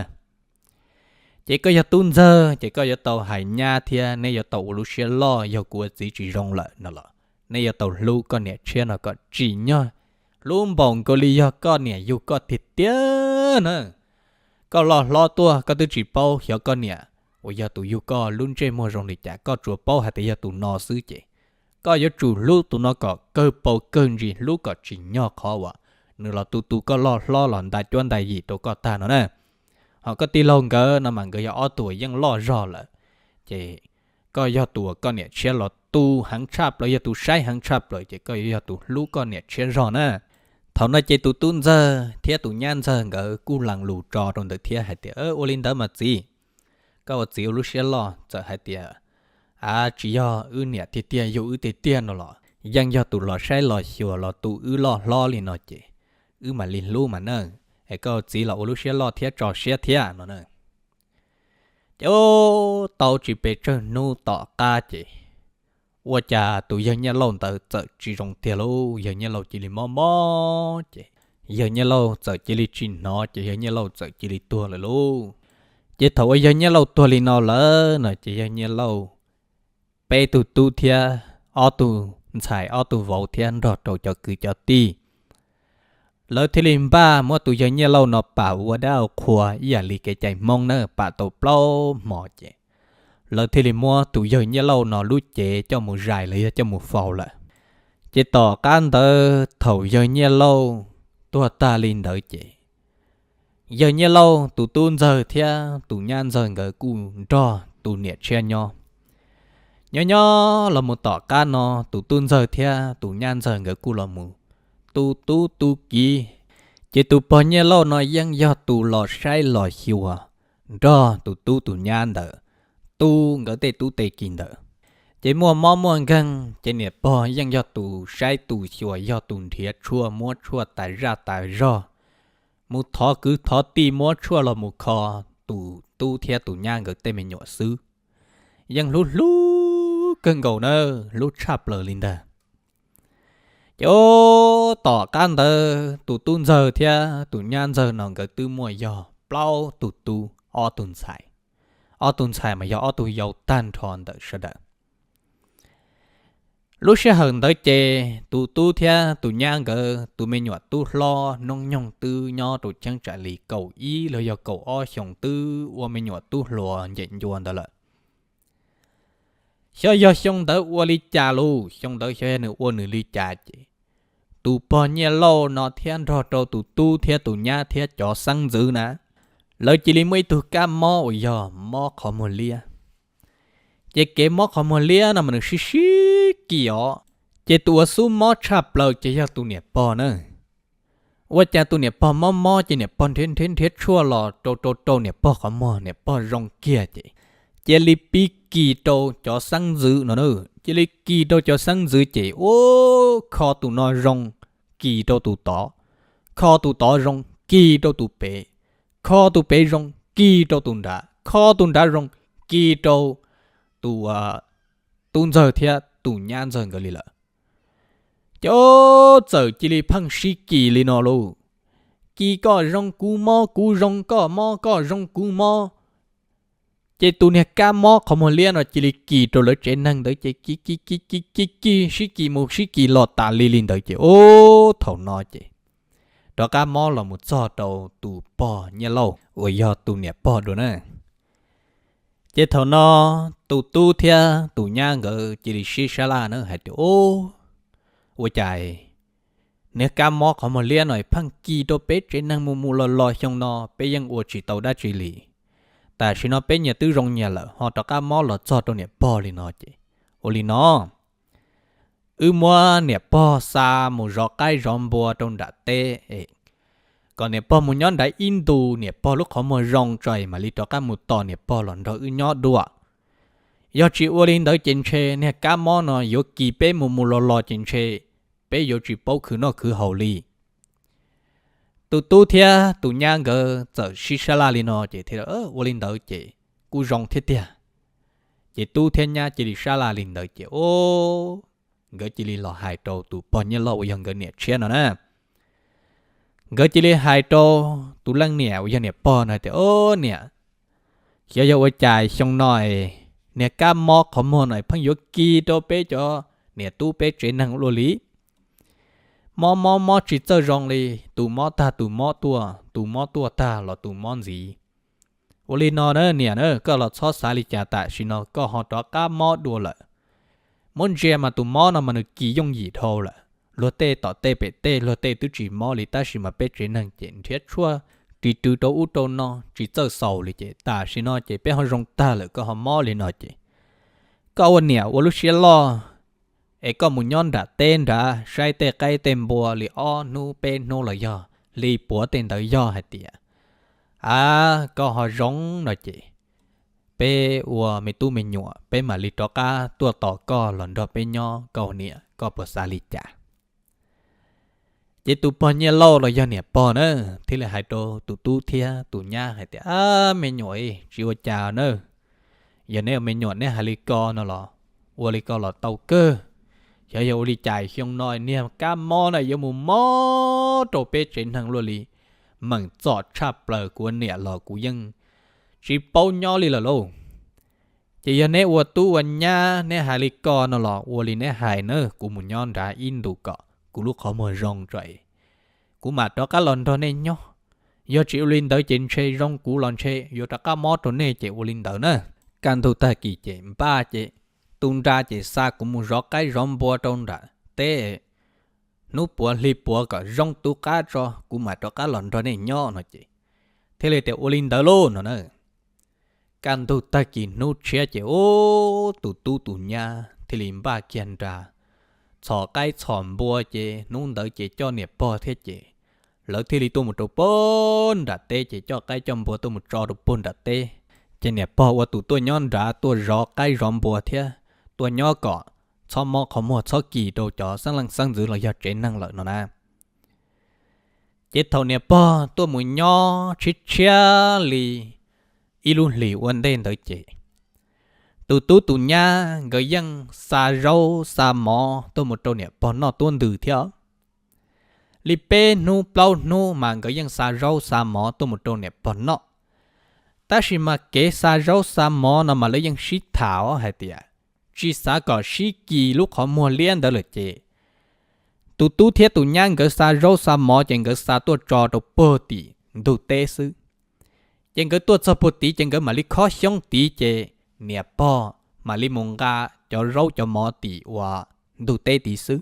Ces koj yog tub ntxawg ces koj yuav tau hais nyab thiab nej yuav tau ua lub siab loj, yog kuv ua txiv tsis zoo lawm no los nej yuav tau hlub koj niam tshiab no kom tsim nyog, hlub npaum nkaus li yog koj niam yug koj tiag tiag na. Koj loj hlob tuaj koj twb tsis paub xyov koj niam uas yog tus yug koj lub ntsej muag zoo li cas, koj tsuas paub hais tias yog tus no xwb ces koj yuav tsum hlub tus no kom kawg paus kawg ntsis, hlub kom tsim nyog qhov uas nws los tu tu koj loj hlob los nta cuab nta yim rau koj tag no na. Ho koj tij laug nkawd no mas nkawd yog ob tug uas yeej loj zog lawm, ces koj yog tus uas koj niam tshiab los tu heev tshaj plaws, yog tus saib heev tshaj plaws ces koj yuav yog tus hlub koj niam tshiab zog na. Thaum no ces tus tub ntxawg thiab tus nyab ntxawg nkawd kuj lees lus tso rau ntawd thiab hais tias, Ua li ntawd mas txiv, koj ua txiv ua lub siab loj, txawm hais tias a tsis yog wb niam tiag tiag yug wb tiag tiag no los yeej yog tus los saib los xyuas los tu wb loj hlob li no ces wb mam li hlub mas na. Es koj ua txiv los ua lub siab loj thiab tso siab thiab no na. Ces tau tsis pes tsawg hnub tom qab ces ua cas tus yawg Nyiaj Lauj ntawd txawm tsis zoo tiag lauj, yawg Nyiaj Lauj cia li mob mob ces yawg Nyiaj Lauj txawm cia li tsis hnov ces yawg Nyiaj Lauj txawm cia li tuag lawm lauj. Ces thaum uas yawg Nyiaj Lauj tuag li no lawm no ces yawg Nyiaj Lauj peb tug tub thiab ob tug ntxhais ob tug vauv thiab nrog rau cov kwv cov tij, lawv thiaj li npaj muab tus yawg Nyiaj Lauj no pam ua dab ua qhua ib yam li kev cai Hmoob na, pam tau plaub hmo ces lawv thiaj li muab tus yawg Nyiaj Lauj no lub cev coj mus zais los yog coj mus faus lawm. Ces tom qab ntawd thaum yawg Nyiaj Lauj tuag tag li ntawd ces yawg Nyiaj Lauj tus tub ntxawg thiab tus nyab ntxawg nkawd kuj nrog tus niam tshiab nyob. Nyob nyob los mus tom qab no tus tub ntxawg thiab tus nyab ntxawg nkawd kuj los mus tu tub tu kiv, ces tus pog Nyiaj Lauj no yeej yog tus los saib los xyuas nrog tus tub tus nyab ntawd tu nkawd tej tub tej kiv ntawd. Ces muaj mob muaj nkeeg ces niam pog yeej yog tus saib tus xyuas, yog tus nrhiav tshuaj muab tshuaj tas zaj tas zog, mus thov kwv thov tij muab tshuaj los mus kho tus tub thiab tus nyab nkawd tej me nyuam xwb. Yeej hlub hlub kawg nkaus na, hlub tshaj plaws li ntag. Ces tom qab ntawd tus tub ntxawg thiab tus nyab ntxawg no nkawd twb muaj yog plaub tug tub ob tug ntxhais. Ob tug ntxhais mas yog ob tug yau tag nrho ntawm sawv daws. Lub sij hawm ntawd ces tus tub thiab tus nyab nkawd tus me nyuam tub hlob hnub nyoog twb nyob rau cheeb tsam li kaum ib los yog kaum ob xyoos, twb ua me nyuam tub hluas ncem ncua ntawd lawm. Xyov yog xyoo ntawd ua li cas lauj, xyoo ntawd xyov yog nws ua nws li cas ces tus pog Nyiaj Lauj no thiab nrog rau tus tub thiab tus nyab thiab cov xeeb ntxwv na, lawv cia li muaj ib tug kab mob uas yog mob qhov muag liab. Ces kev mob qhov muag liab no mas nws sib sib kis os, ces tus uas xub mob tshaj plaws ces yog tus niam pog na. Ua cas tus niam pog mob mob ces niam pog nrhiav nrhiav nrhiav tshuaj los rau rau rau niam pog qhov muag, niam pog zoo kiag ces cia li pib kis rau cov xeeb ntxwv no na, cia li kis rau cov xeeb ntxwv ces ua kho tus no zoo kis rau tus tod, kho tus tod zoo kis rau tus pem, kho tus pem zoo kis rau tus nrad, kho tus nrad zoo kis rau tus tub ntxawg thiab tus nyab ntxawg nkawd li lawm. Ces txawm cia li pheej sib kis li no lauj, kis koj zoo kuv mob, kuv zoo koj mob, koj zoo kuv mob. Ces tus niag kab mob qhov muag liab no cia li kis rau lawv tsev neeg ntawd ces kis kis kis kis kis kis sib kis mus sib kis los tas li li ntawd ces ub thaum no ces rov qab mob los mus txog rau tus pog Nyiaj Lauj uas yog tus niam pog dua na. Ces thaum no tus tub thiab tus nyab nkawd cia li sib sab laj na hais tias, Ub, Ua cas niag kab mob qhov muag liab no pheej kis rau peb tsev neeg mus mus los los, xyoo no peb yeej ua tsis tau dab tsi li. Tam sim no peb nyias twb zoo nyias lawm ho rov qab mob los txog rau niam pog li no ces, ua li no, wb muab niam pog xa mus zov qaib zov npua rau nram teb, kom niam pog mus nyob nrad ib ntus, niam pog lub qhov muag zoo tso mam li rov qab mus tos niam pog los nrog wb nyob dua. Yog tsis ua li ntawd ces ntshe niag kab mob no yuav kis peb mus mus los los ces ntshe peb yuav tsis paub khwv noj khwv haus li. Tus tub thiab tus nyab nkawd txawm sib sab laj li no ces thiaj ua li ntawd ces kuj zoo thiab tiag. Ces tub thiab nyab cia li sab laj li ntawd ces, o, nkawd cia li los hais rau tus pog nyiaj loj uas yog nkawd niam tshiab no na. Nkawd cia li hais rau tus leej niam uas yog niam pog no tias, o, niam, xyov yog ua cas xyoo no niag kab mob qhov muag no pheej yuav kis rau peb cov niam tub peb tsev neeg luaj li. Mob mob mob tsis txawj zoo li, tus mob tag tus mob tuaj, tus mob tuaj tag los tus mob ntxiv. Ua li no na niam na, koj los txhob xav li cas, tam sim no koj ho rov qab mob dua lawm. Muab ntsia mas tus mob no mas nws kis yooj yim dhau lawm, luag tej tom tej pem tej luag tej twb tsis mob li, tab sis mas peb tsev neeg ces nrhiav tshuaj ris rw rau ub rau no tsis txawj xaus li ces tam sim no ces peb ho zoo tag lawm koj ho mob li no ces, koj ua niam ua lub siab loj es koj mus nyob nram teb nrad saib tej qaib tej npua li ob hnub peb hnub los yog li puav tej ntawd, yog hais tias, a, koj ho zoo no ces peb ua me tub me nyuam peb mam li rov qab tuaj tos koj los nrog peb nyob, koj ua niam koj puas xav li cas? Ces tus pog nyiaj lauj los yog niam pog na thiaj li hais rau tus tub thiab tus nyab hais tias, a, me nyuam, tsis ua cas na. Yog neb ua me nyuam neb hais li ko no los ua li ko los tau kawg. Xyov yog ua li cas xyoo no niag kab mob na yuav mus mob rau peb tsev neeg luaj li, meem txom tshaj plaws, kuv ua niam los kuv yeej tsis paub nyob li lawm lauj. Ces yog neb ua tub ua nyab neb hais li ko no los ua li neb hais na, kuv mus nyob nrad ib ntus kom kuv lub qhov muag zoo tso es kuv mam rov qab los nrog nej nyob. Yog tsis ua li ntawd ces ntshe zoo kuv los ntshe yuav rov qab mob rau nej ces ua li ntawd na. Kaj ntug tag kis ces npaj ces tu nra ces xa kuv mus zov qaib zov npua rau nram teb, hnub puav hli puav kom zoo tu qab tso kuv mam rov qab los nrog nej nyob no ces thiaj li tias ua li ntawd lauj no na. Kaj ntug tag kis hnub tshiab ces ub tus tub tus nyab thiaj li npaj kiag nra txhom qaib txhom npua ces hnub ntawd ces coj niam pog thiab ces lawv thiaj li tuaj mus rau puag nram teb ces coj qaib coj npua tuaj mus tso rau puag nram teb. Ces niam pog ua tus tuaj nyob nrad tuaj zov qaib zov npua thiab tuaj nyob kom txhob mob qhov muag txhob kis rau cov xeeb leej xeeb ntxwv los yog tsev neeg lawm no na. Ces thaum niam pog tuaj mus nyob tshiab tshiab li ib lub hlis ua ntej ntawd ces tus tub tus nyab nkawd yeej xa zaub xa mov tuaj mus rau niam pog noj tuab ntws thiab. Li peb hnub plaub hnub mas nkawd yeej xa zaub xa mov tuaj mus rau niam pog noj. Tab sis mas kev xa zaub xa mov no mas lawv yeej sib tham os hais tias tsis xav kom sib kis lub qhov muag liab ntawd lawm ces tus tub thiab tus nyab nkawd xa zaub xa mov ces nkawd xa tuaj tso rau puag tim ntug teb xwb. Ces nkawd tuaj txog puag tid ces nkawd mam li khob xyoob tid ces niam pog mam li mus nqa cov zaub cov mov tim uas ntug teb tid xwb.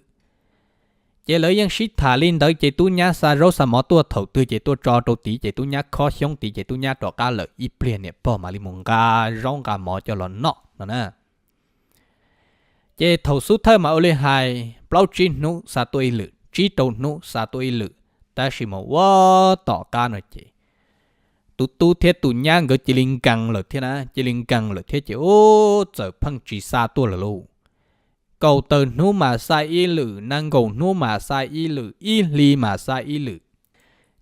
Ces lawv yeej sib tham li ntawd ces tub nyab xa zaub xa mov tuaj thaum twg ces tuaj tso rau tid ces tub nyab khob xyoob tid ces tub nyab rov qab lawm ib pliag niam pog mam li mus nqa zaub nqa mov coj los noj no na. Ces thaum xub thawj mas ua li hais plaub tsib hnub xa tuaj ib lwm, tsib rau hnub xa tuaj ib lwm, tab sis mas ua tom qab no ces tus tub thiab tus nyab nkawd cia li nkees lawm thiab na, cia li nkees lawm thiab ces ub txawm pheej tsis xa tuaj lawm lauj. Kaum tawm hnub mas xa ib lwm, nees nkaum hnub mas xa ib lwm, ib hlis mas xa ib lwm.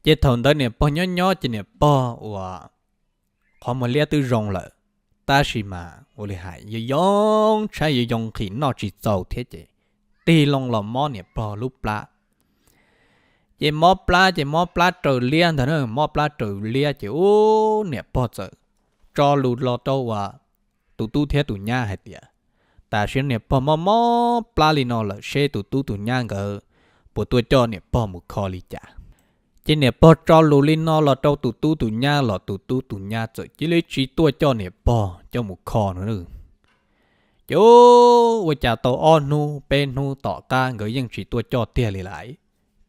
Ces thaum ntawd niam pog nyob nyob ces niam pog uas qhov muag liab twb zoo lawm, tab sis mas ua li hais yog yoo tshaib yog yoo nqhis noj tsis txaus thiab ces tig loo los mob niam pog lub plab. Ces mob plab ces mob plab raws liab ntag na, mob plab raws liab ces ub niam pog txawm tso lus los rau uas tus tub thiab tus nyab hais tias tam sim niam pog mob mob plab li no lawm seb tus tub tus nyab nkawd puas tuaj coj niam pog mus kho li cas. Ces niam pog tso lus li no los rau tus tub tus nyab los tus tub tus nyab txawm cia li tsis tuaj coj niam pog coj mus kho no. Ces ua cas tau ob hnub peb hnub tom qab nkawd yeej tsis tuaj coj tiag li lawm.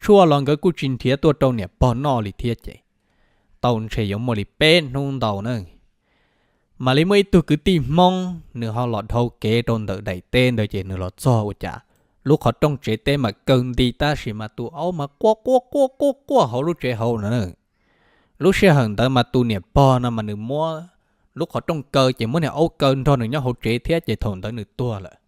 Tshuaj los nkawd kuj tsis nrhiav tuaj rau niam pog noj li thiab ces tau ntshe yuav muaj li peb hnub ntau na, mam li muaj ib tug kwv tij Hmoob nws ho los dhau kev rau ntawm daim teb ntawd ces nws los txog ua cas lub qhov rooj tsev teb mas kaw nti tab sis mas tus aub mas quaj quaj quaj quaj quaj hauv lub tsev hauv no. Lub sij hawm ntawd mas tus niam pog no mas nws muab lub qhov rooj kaw ces muab niag aub kaw nrog nws nyob hauv tsev thiab ces thaum ntawd nws tuag lawm.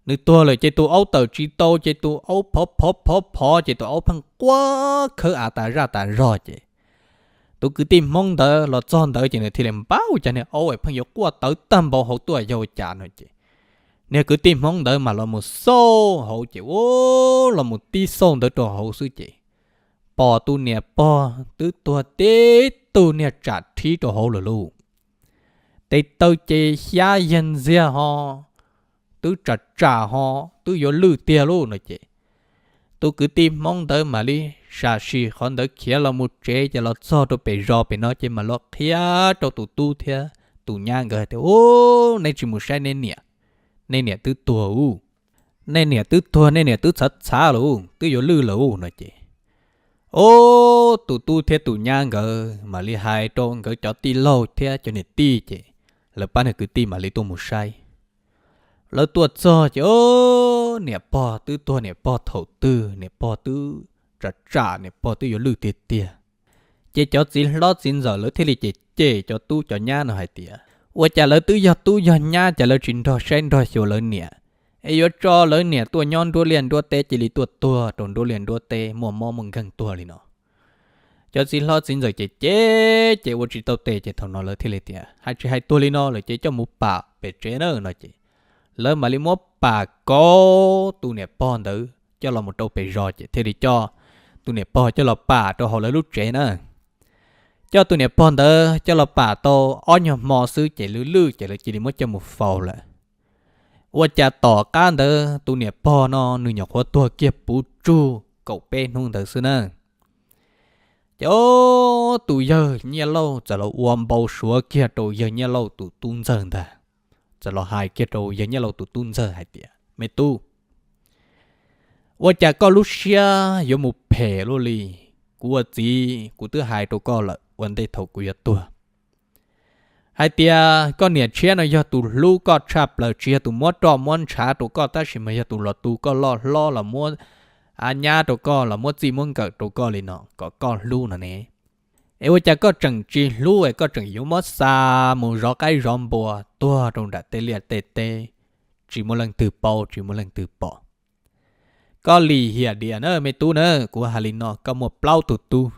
Nws tuag lawm ces tus aub tawm tsis tau ces tus aub phov phov phov phov ces tus aub pheej quaj khawb av tas zaj tas zog ces tus kwv tij Hmoob ntawd los txog ntawd ces nws thiaj li npaj ua cas niag aub pheej yuav quaj tawv tag npaum hauv tuaj yog ua cas no ces niag kwv tij Hmoob ntawd mas los mus xauj hauv ces ua los mus tib xauj ntawd rau hauv xwb ces pom tus niam pog twb tuag tib tug niag tsam rhib rau hauv lawm lauj. Tes taw ces xyab yag ntxiag ho twb tsam tsam ho twb yuav lwj tiag lauj no ces tus kwv tij Hmoob ntawd mam li sam sim qhov ntawd khiav los mus tsev ces los txog rau pem zos pem no ces mam los qhia rau tus tub thiab tus nyab nkawd hais tias, Ub, nej tsis mus saib nej niam, nej niam twb tuag ub. Nej niam twb tuag, nej niam twb txhav txhav lawm, twb yuav lwj lawm no ces, ub, tus tub thiab tus nyab nkawd mam li hais rau nkawd cov tij laug thiab cov niam tij ces lawv pab niag kwv tij mam li tuaj mus saib. Lawv tuaj txog ces, Ub, niam pog twb tuag, niam pog thaum twg niam pog twb tsam tsam, niam pog twb yuav lwj tiag tiag. Ces cov txiv hlob txiv ntxawm lawv thiaj li cem cem cov tub cov nyab no hais tias, Ua cas lawv twb yog tub yog nyab ces lawv tsis nrog saib nrog xyuas lawv niam, es yuav tso lawv niam tuaj nyob nruab liaj nruab teb cia li tuaj tuag rau nruab liaj nruab teb muaj mob muaj nkeeg tuag li no. Cov txiv hlob txiv ntxawm ces cem ces ua tsis tau tes ces thaum no lawv thiaj li tias, Hais tsis hais tuag li no lawm ces coj mus pam pem tsev na no ces lawv mam li muab pam kauv tus niam pog ntawd coj los mus rau pem zos ces thiaj li coj tus niam pog coj los pam rau hauv lawv lub tsev na. Coj tus niam pog ntawd coj los pam tau ob nyuag hmo xwb ces lwj lwj ces lawv cia li muab coj mus faus lawm. Ua cas tom qab ntawd tus niam pog no nws nyuam qhuav tuag kiag puv tsug kaum peb hnub ntawd xwb na. Ces tus yawg Nyiaj Lauj txawm los ua npau suav kiag rau yawg Nyiaj Lauj tus tub ntxawg ntag, txawm los hais kiag rau yawg Nyiaj Lauj tus tub ntxawg hais tias, Me tub, ua cas koj lub siab yuav mus phem luaj li? Kuv ua txiv kuv twb hais rau koj lawm ua ntej thaum kuv yuav tuag hais tias koj niam tshiab no yog tus hlub koj tshaj plaws, tsis yog tus muab roj muab ntshav rau koj tab sis mas yog tus los tu koj loj hlob, los muab nyab rau koj, los muab txij muab nkawm rau koj li no kom koj hlub no ne. Es ua cas koj tseem tsis hlub es koj tseem yuav muab xa mus zov qaib zov npua tuag rau nram tej liaj tej teb, tsis muaj leej twg paub tsis muaj leej twg pom? Koj lim hiam diam na me tub na, kuv hais li no koj muaj plaub tug tub,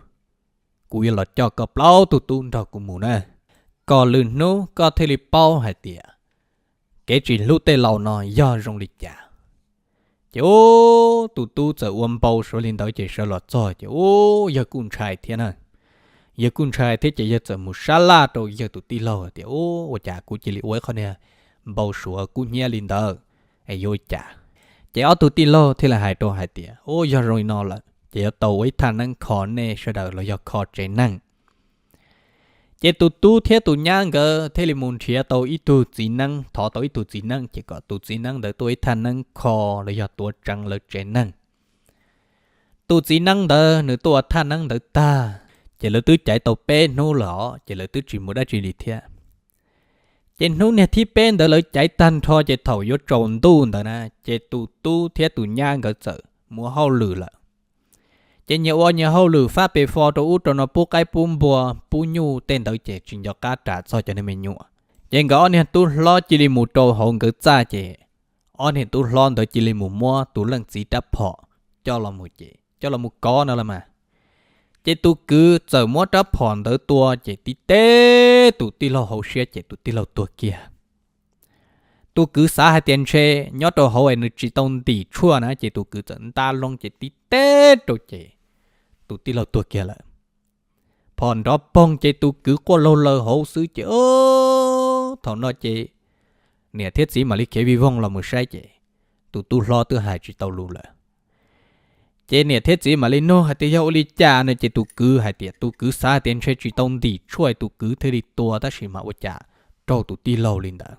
kuv yuav los coj koj plaub tug tub nrog kuv mus na, kom lwm hnub koj thiaj li paub hais tias kev tsis hlub tej laus no yog zoo li cas. Ces ub, tus tub txawm ua npau suav li ntawd ces sawv los txog ces ub, yawg kuj ntshai thiab na. Yawg kuj ntshai thiab ces yawg txawm mus sab laj rau yawg tus tij laug tias, Ub, ua cas kuv cia li ua ib qho niag npau suav kub hnyiab li ntawd es yuav ua cas? Ces ob tug tij laug thiaj li hais rau hais tias, Ub, yog zoo li no lawm ces yuav tau ua ib thaj neeb kho nej sawv daws los yog kho tsev neeg. Ces tus tub thiab tus nyab nkawd thiaj li mus nrhiav tau ib tug txiv neeb, thov tau ib tug txiv neeb ces kom tus txiv neeb ntawd tuaj ib thaj neeb kho los yog tuav tseev lawv tsev neeg. Tus txiv neeb ntawd nws tuaj ua thaj neeb ntawd tag, ces lawv twb caiv tau peb hnub lawm os, ces lawv twb tsis mus dab tsi li thiab. Ces hnub niag thib peb ntawd lawv caiv tag nrho ces thaum yuav tsaus ntuj ntawd na, ces tus tub thiab tus nyab nkawd txawm mus hauj lwm lawm. Ces nyias ua nyias hauj lwm fab pes fo rau ub rau no, pub qaib pub npua pub nyuj tej ntawd ces tsis nco qab ras txog cov niag me nyuam. Ces nkawd ob niag tub hlob cia li mus rau hauv nkawd txaj ces ob niag tub hlob ntawd cia li mus muab tus leej txiv rab phom coj los mus ces coj los mus kov no los mas. Ces tus kwv txawm muab rab phom ntawd tua ces tib teb tus tij laug hauv siab ces tus tij laug tuag kiag. Tus kwv xav hais tias ntshe nyob rau hauv es nws tsis tau ntim tshuaj na, ces tus kwv txawm nta loo ces tib teb rau ces tus tij laug tuag kiag lawm. Phom nrov poog ces tus kwv quaj laug laws hauv xwb ces thaum no ces niam thiab txiv mam li khiav vij voog los mus saib ces tus tub hlob twb hais tsis tau lus lawm. Ces niam thiab txiv mam li nug hais tias yog ua li cas no ces tus kwv hais tias tus kwv xav hais tias ntshe tsis tau ntim tshuaj tus kwv thiaj li tua tab sis mas ua cas raug tus tij laug li ntawd.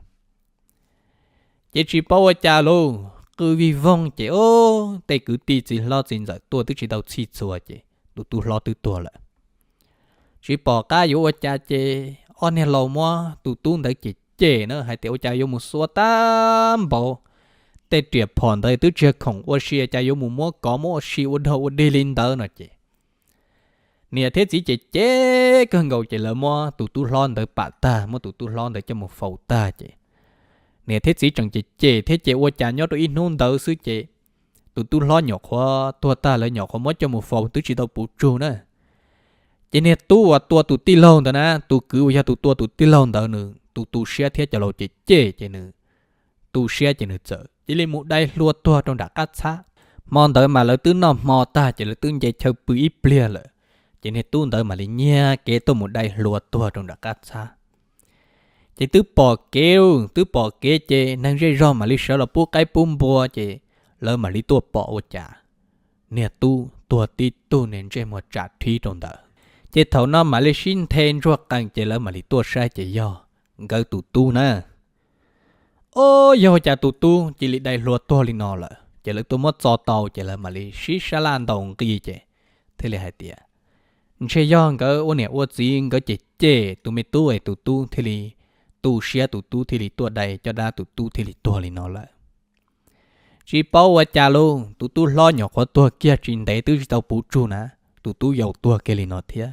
Ces tsis paub ua cas lauj, qw vij voog ces ub, tej kwv tij txiv hlob txiv ntxawm tuaj twb tsis tau txhij txhua ces tus tub hlob twb tuag lawm. Tsis pom qab yuav ua cas ces ob niag laus muab tus tub ntawd cem cem na, hais tias ua cas yuav mus xuav tag npaum, tej riam phom ntawd twb tsis yog khoom ua si, cas yuav mus muab kov muab ua si ua dog ua dig li ntawd no ces niam thiab txiv ces cem kawg nkaus ces lawv muab tus tub hlob ntawd pam tag, muab tus tub hlob ntawd coj mus faus tag ces niam thiab txiv tseem cem cem thiab ces ua cas nyob rau ib hnub ntawd xwb ces tus tub hlob nyuam qhuav tuag tag, lawv nyuam qhuav muab coj mus faus twb tsis tau puv tsug na. Ces niag tub uas tua tus tij laug ntawd na, tus kwv uas yog tus tua tus tij laug ntawd nws tus tu siab thiab cov laus cem cem ces nws tu siab ces nws txawm cia li mus dai hlua tuag rau nram qab txhab. Hmo ntawd mas lawv twb noj hmo tag ces lawv twb nce chaw pw ib pliag lawm, ces niag tub ntawd mam li nyiag kev tuaj mus dai hlua tuag rau nram qab txhab. Ces twb pom kev, twb pom kev ces neeg zej zog mam li sawv los pub qaib pub npua ces lawv mam li tuaj pom ua cas niag tub tuag tib tug, niag ntsej muag tsam rhib rau ntawd. Ces thaum no mam li sib nthe ntsuag qees ces lawv mam li tuaj saib ces yog nkawd tus tub na. Ob, yog ua cas tus tub cia li dai hlua tuag li no lawm, ces lawv tuaj muab txo tau ces lawv mam li sib sab laj ntaus nqi ces thiaj li hais tias ntshe yog nkawd ua niam ua txiv nkawd cem cem tus me tub es tus tub thiaj li tu siab, tus tub thiaj li tuaj dai caj dab, tus tub thiaj li tuag li no lawm. Tsis paub ua cas lauj, tus tub hlob nyuam qhuav tuag kiag tsis ntev twb tsis tau puv tsug na, tus tub yau tuag kiag li no thiab.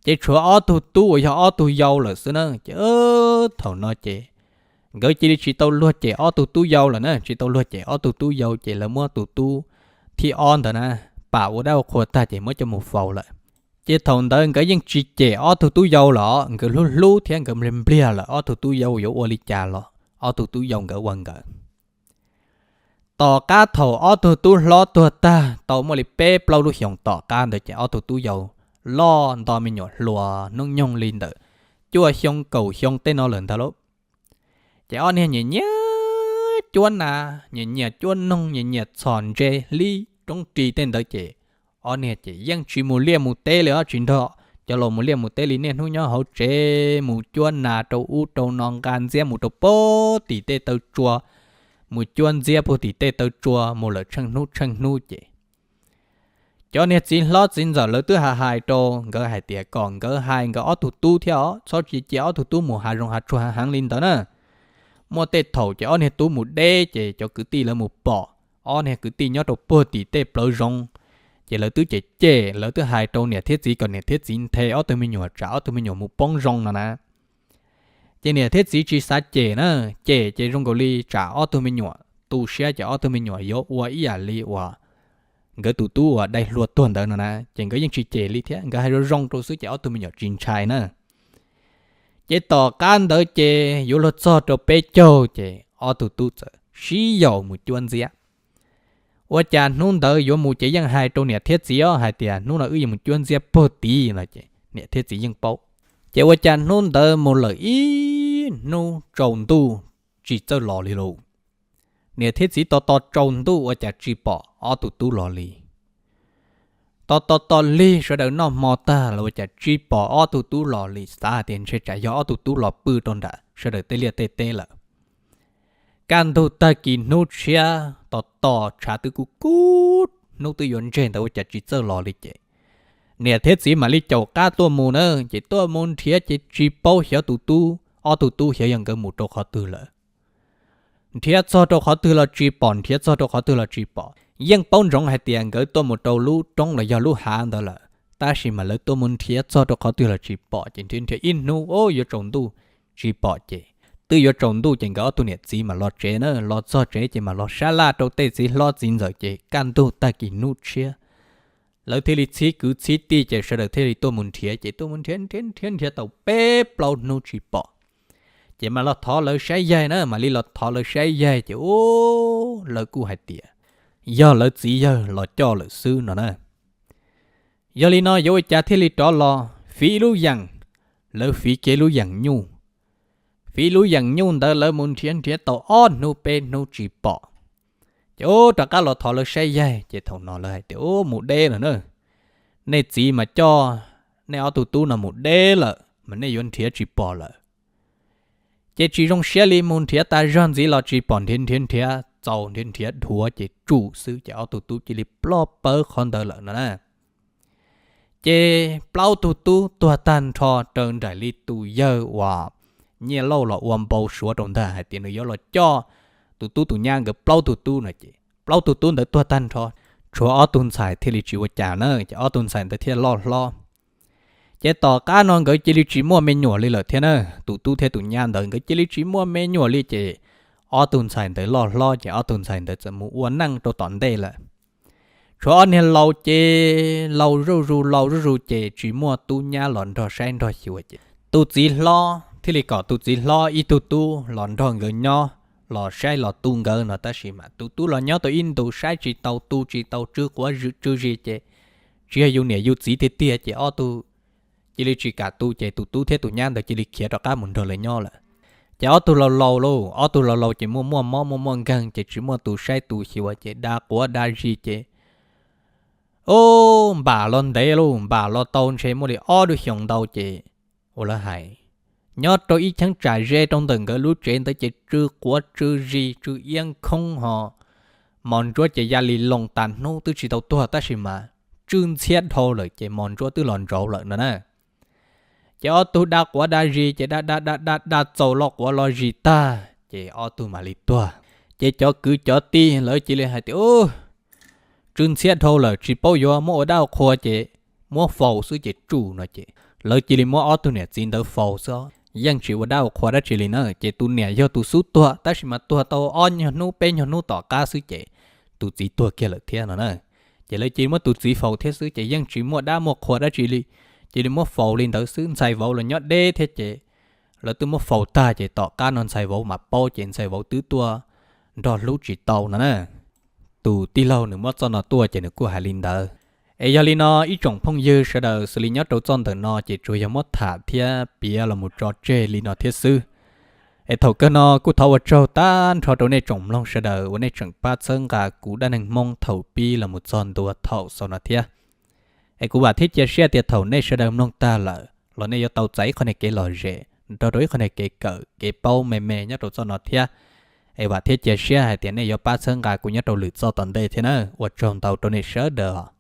Ces tshuav ob tug tub uas yog ob tug yau lawm xwb na ces thaum no ces nkawd cia li tsis tau luag cem ob tug tub yau lawm na, tsis tau luag cem ob tug tub yau ces lawv muab tus tub thib ob ntawd na pam ua dab ua qhua tag ces muab coj mus faus lawm. Ces thaum ntawd nkawd yeej tsis cem ob tug tub yau los, nkawd hlub hlub thiab nkawd npliag npliag lawm ob tug tub yau yuav ua li cas los ob tug tub yau nkawd ua nkawd. Tom qab thaum ob tug tub hlob tuag tag tau muaj li peb plaub lub xyoos tom qab ntawd ces ob tug tub yau loj nto me nyuam hluas hnub nyoog li ntawm cuaj xyoo kaum xyoo tej no lawm ntag lauj. Ces ob niag nyiam nyiam cuab nas, nyiam nyiam cuab noog, nyiam nyiam txhom ntses hlib roob ris tej ntawd ces ob niag ces yeej tsis mus liaj mus teb li os, tsis nrog cov laus mus liaj mus teb li, niaj hnub nyob hauv tsev mus cuab nas rau ub rau no, nqa ntxiab mus rau pem tim tej taw tsua, mus cuab ntxiab puag tim tej taw tsua mus lawm tsheej hnub tsheej hnub ces cov niag txiv hlob txiv ntxawm lawv twb hais hais rau nkawd hais tias kom nkawd hais nkawd ob tug tub thiab os, txhob tsis cia ob tug tub mus hav zoov hav tsuag heev li ntawd na. Muaj tej thaum ces ob niag tub mus deb ces cov kwv tij lawv mus pom ob niag kwv tij nyob rau puag tim tej plawv zoov, ces lawv twb cem cem, lawv twb hais rau niam thiab txiv kom niam thiab txiv nthe ob tug me nyuam tsam ob tug me nyuam mus poob zoo no na. Ces niam thiab txiv tsis xav cem na, cem ces zoo nkaus li tsam ob tug me nyuam tu siab ces ob tug me nyuam yuav ua ib yam li uas nkawd tus tub uas dai hlua tuag ntawd no na, ces nkawd yeej tsis cem li thiab, nkawd hais zoo zoo rau xwb ces ob tug me nyuam tsis ntshai na. Ces tom qab ntawd ces yuav luag txog rau peb caug ces ob tug tub txawm sib yaum mus cuab ntxiab. Ua cas hnub ntawd yuav mus ces yeej hais rau niam thiab txiv os hais tias hnub no wb yuav mus cuab ntxiab puag tid no ces niam thiab txiv yeej paub. Ces ua cas hnub ntawd mus lawm ib hnub tsaus ntuj tsis txawj los li lauj. Niam thiab txiv tos tos tsaus ntuj ua cas tsis pom ob tug tub los li. Tos tos tos lig sawv daws noj hmo tag los ua cas tsis pom ob tug tub los li, xav hais tias ntshe tsam yog ob tug tub los pw rau nram sawv daws tej liaj tej teb lawm. Kaj ntug tag kis hnub tshiab tos tos tshav twb kub kub hnub twb yuav ntseg ntawd ua cas tsis txawj los li ces niam thiab txiv mam li caum qab tuaj mus na, ces tuaj mus nrhiav ces tsis paub xyov tus tub, ob tug tub xyov yog nkawd mus rau qhov twg lawm. Nrhiav txog rau qhov twg los tsis pom, nrhiav txog rau qhov twg los tsis pom. Yeej paub ntsoov hais tias nkawd tuaj mus rau lub roob los yog lub hav ntawd lawm, tab sis mas lawv tuaj mus nrhiav txog rau qhov twg los tsis pom, ces nrhiav nrhiav ib hnub o yuav tsaus ntuj tsis pom ces twb yuav tsaus ntuj ces nkawd ob tug niam txiv mam los tsev na, los txog tsev ces mam los sab laj rau tej txiv hlob txiv ntxawm ces kaj ntug tag kis hnub tshiab lawv thiaj li txhib kwv txhib tij ces sawv daws thiaj li tuaj mus nrhiav, ces tuaj mus nrhiav nrhiav nrhiav nrhiav tau peb plaub hnub tsis pom. Ces mam los thov lawv saib yaig na, mam li los thov lawv saib yaig ces u, lawv kuj hais tias yog lawv txiv yawg los coj lawm xwb no na. Yog li no yuav ua cas thiaj li rov los, fiv ib lub yeem, lawv fiv kiag lub yeem nyuj. Fiv lub yeem nyuj ntawd lawv mus nrhiav nrhiav tau ob hnub peb hnub tsis pom. Ces u, rov qab los thov lawv saib yaig ces thaum no lawv hais tias u, mus deb lawm na. Nej txiv mas coj nej ob tug tub no mus deb lawm mas nej yuav nrhiav tsis pom lawm. Ces tsis zoo siab li, mus nrhiav tas zog ntxiv los tsis pom, nrhiav nrhiav nrhiav txaus nrhiav nrhiav dhuav ces tsum xwb ces ob tug tub cia li ploj pawv qhov ntawd lawm no na. Ces plaub tug tub tuag tag nrho raws nraim li tus yawg uas Nyiaj Lauj los ua npau suav rau ntag hais tias nws yuav los coj tus tub tus nyab nkawd plaub tug tub no ces plaub tug tub ntawd tuag tag nrho, tshuav ob tug ntxhais thiaj li tsis ua cas na, ces ob tug ntxhais ntawd thiaj loj hlob. Ces tom qab no nkawd cia li tsis muaj me nyuam li lawm thiab na, tus tub thiab tus nyab ntawd nkawd cia li tsis muaj me nyuam li ces ob tug ntxhais ntawd loj hlob ces ob tug ntxhais ntawd txawm mus ua neej rau tom ntej lawm. Tshuav ob niag laus ces laus zuj zus laus zuj zus ces tsis muaj tub nyab los nrog saib nrog xyuas ces tus txiv hlob thiaj li kom tus txiv hlob ib tug tub los nrog nkawd nyob, los saib los tu nkawd no tab sis mas tus tub los nyob tau ib ntus saib tsis tau tu tsis tau tsw quav tsw zis ces tsis yog yus niam yus txiv tiag tiag ces ob tug cia li tsis kam tu ces tus tub thiab tus nyab ntawd cia li khiav rov qab mus nrog lawv nyob lawm. Ces ob tug laus laus lauj, ob tug laus laus ces muaj muaj mob muaj muaj nkeeg ces tsis muaj tus saib tus xyuas ces da quav da zis ces ub, npam los ntev lauj, npam los tau ntshe muaj li ob lub xyoos ntau ces ua lawv hais, nyob rau ib cheeb tsam ze rau ntawm nkawd lub tsev ntawd ces tsw quav tsw zis tsw iab khoob ho mos ntsuab ces ya li loo tas hnub twb tsis tau tuag tab sis mas tsw ntxhiab dhau lawm ces mos ntsuab twb los ntsauv lawm no na. Ces ob tug da quav da zis ces da da da da da txaus lo quav lo zis tag ces ob tug mam li tuag. Ces cov kwv cov tij lawv cia li hais tias, tsw ntxhiab dhau lawm tsis paub yuav muab ua dab ua qhua ces muab faus xwb ces tsum no ces lawv cia li muab ob tug niam txiv ntawd faus xwb, yeej tsis ua dab ua qhua dab tsi li na. Ces tus niam yog tus xub tuag tab sis mas tuag tau ob nyuag hnub peb nyuag hnub tom qab xwb ces tus txiv tuag kiag lawm thiab no na. Ces lawv cia li muab tus txiv faus thiab xwb ces yeej tsis muaj dab muaj qhua dab tsi li, cia li muab faus li ntawd xwb. Ntxhais vauv los nyob deb thiab ces lawv twb muab faus tag ces tom qab no ntxhais vauv mam paub ces ntxhais vauv twb tuaj nrog hlub tsis tau no na. Tus tij laug nws muab txoj no tuaj ces nws kuj hais li ntawd. Es yog li no ib tsoom phooj ywg sawv daws, xws li nyob rau txoj ntawm no ces tsuas yog muab tham thiab piav los mus tso tseg li no thiab xwb. Es thaum kawg no kuj thov ua tsaug tag nrho rau nej tsoom mloog sawv daws uas nej tseem pab txhawb nqa kuv dab neeg Hmoob thaum pib los mus txog ntua thaum xaus no thiab. Es kuv vam thiab cia siab tias thaum nej sawv daws mloog tag lawm los nej yuav tau txais ib qho niag kev lom zem nrog rau ib qho niag kev kawm kev paub me me nyob rau txoj no thiab. Es vam thiab cia siab hais tias nej yuav pab txhawb nqa kuv nyob rau lwm txoj tom ntej thiab na. Ua tsaug ntau rau nej sawv daws.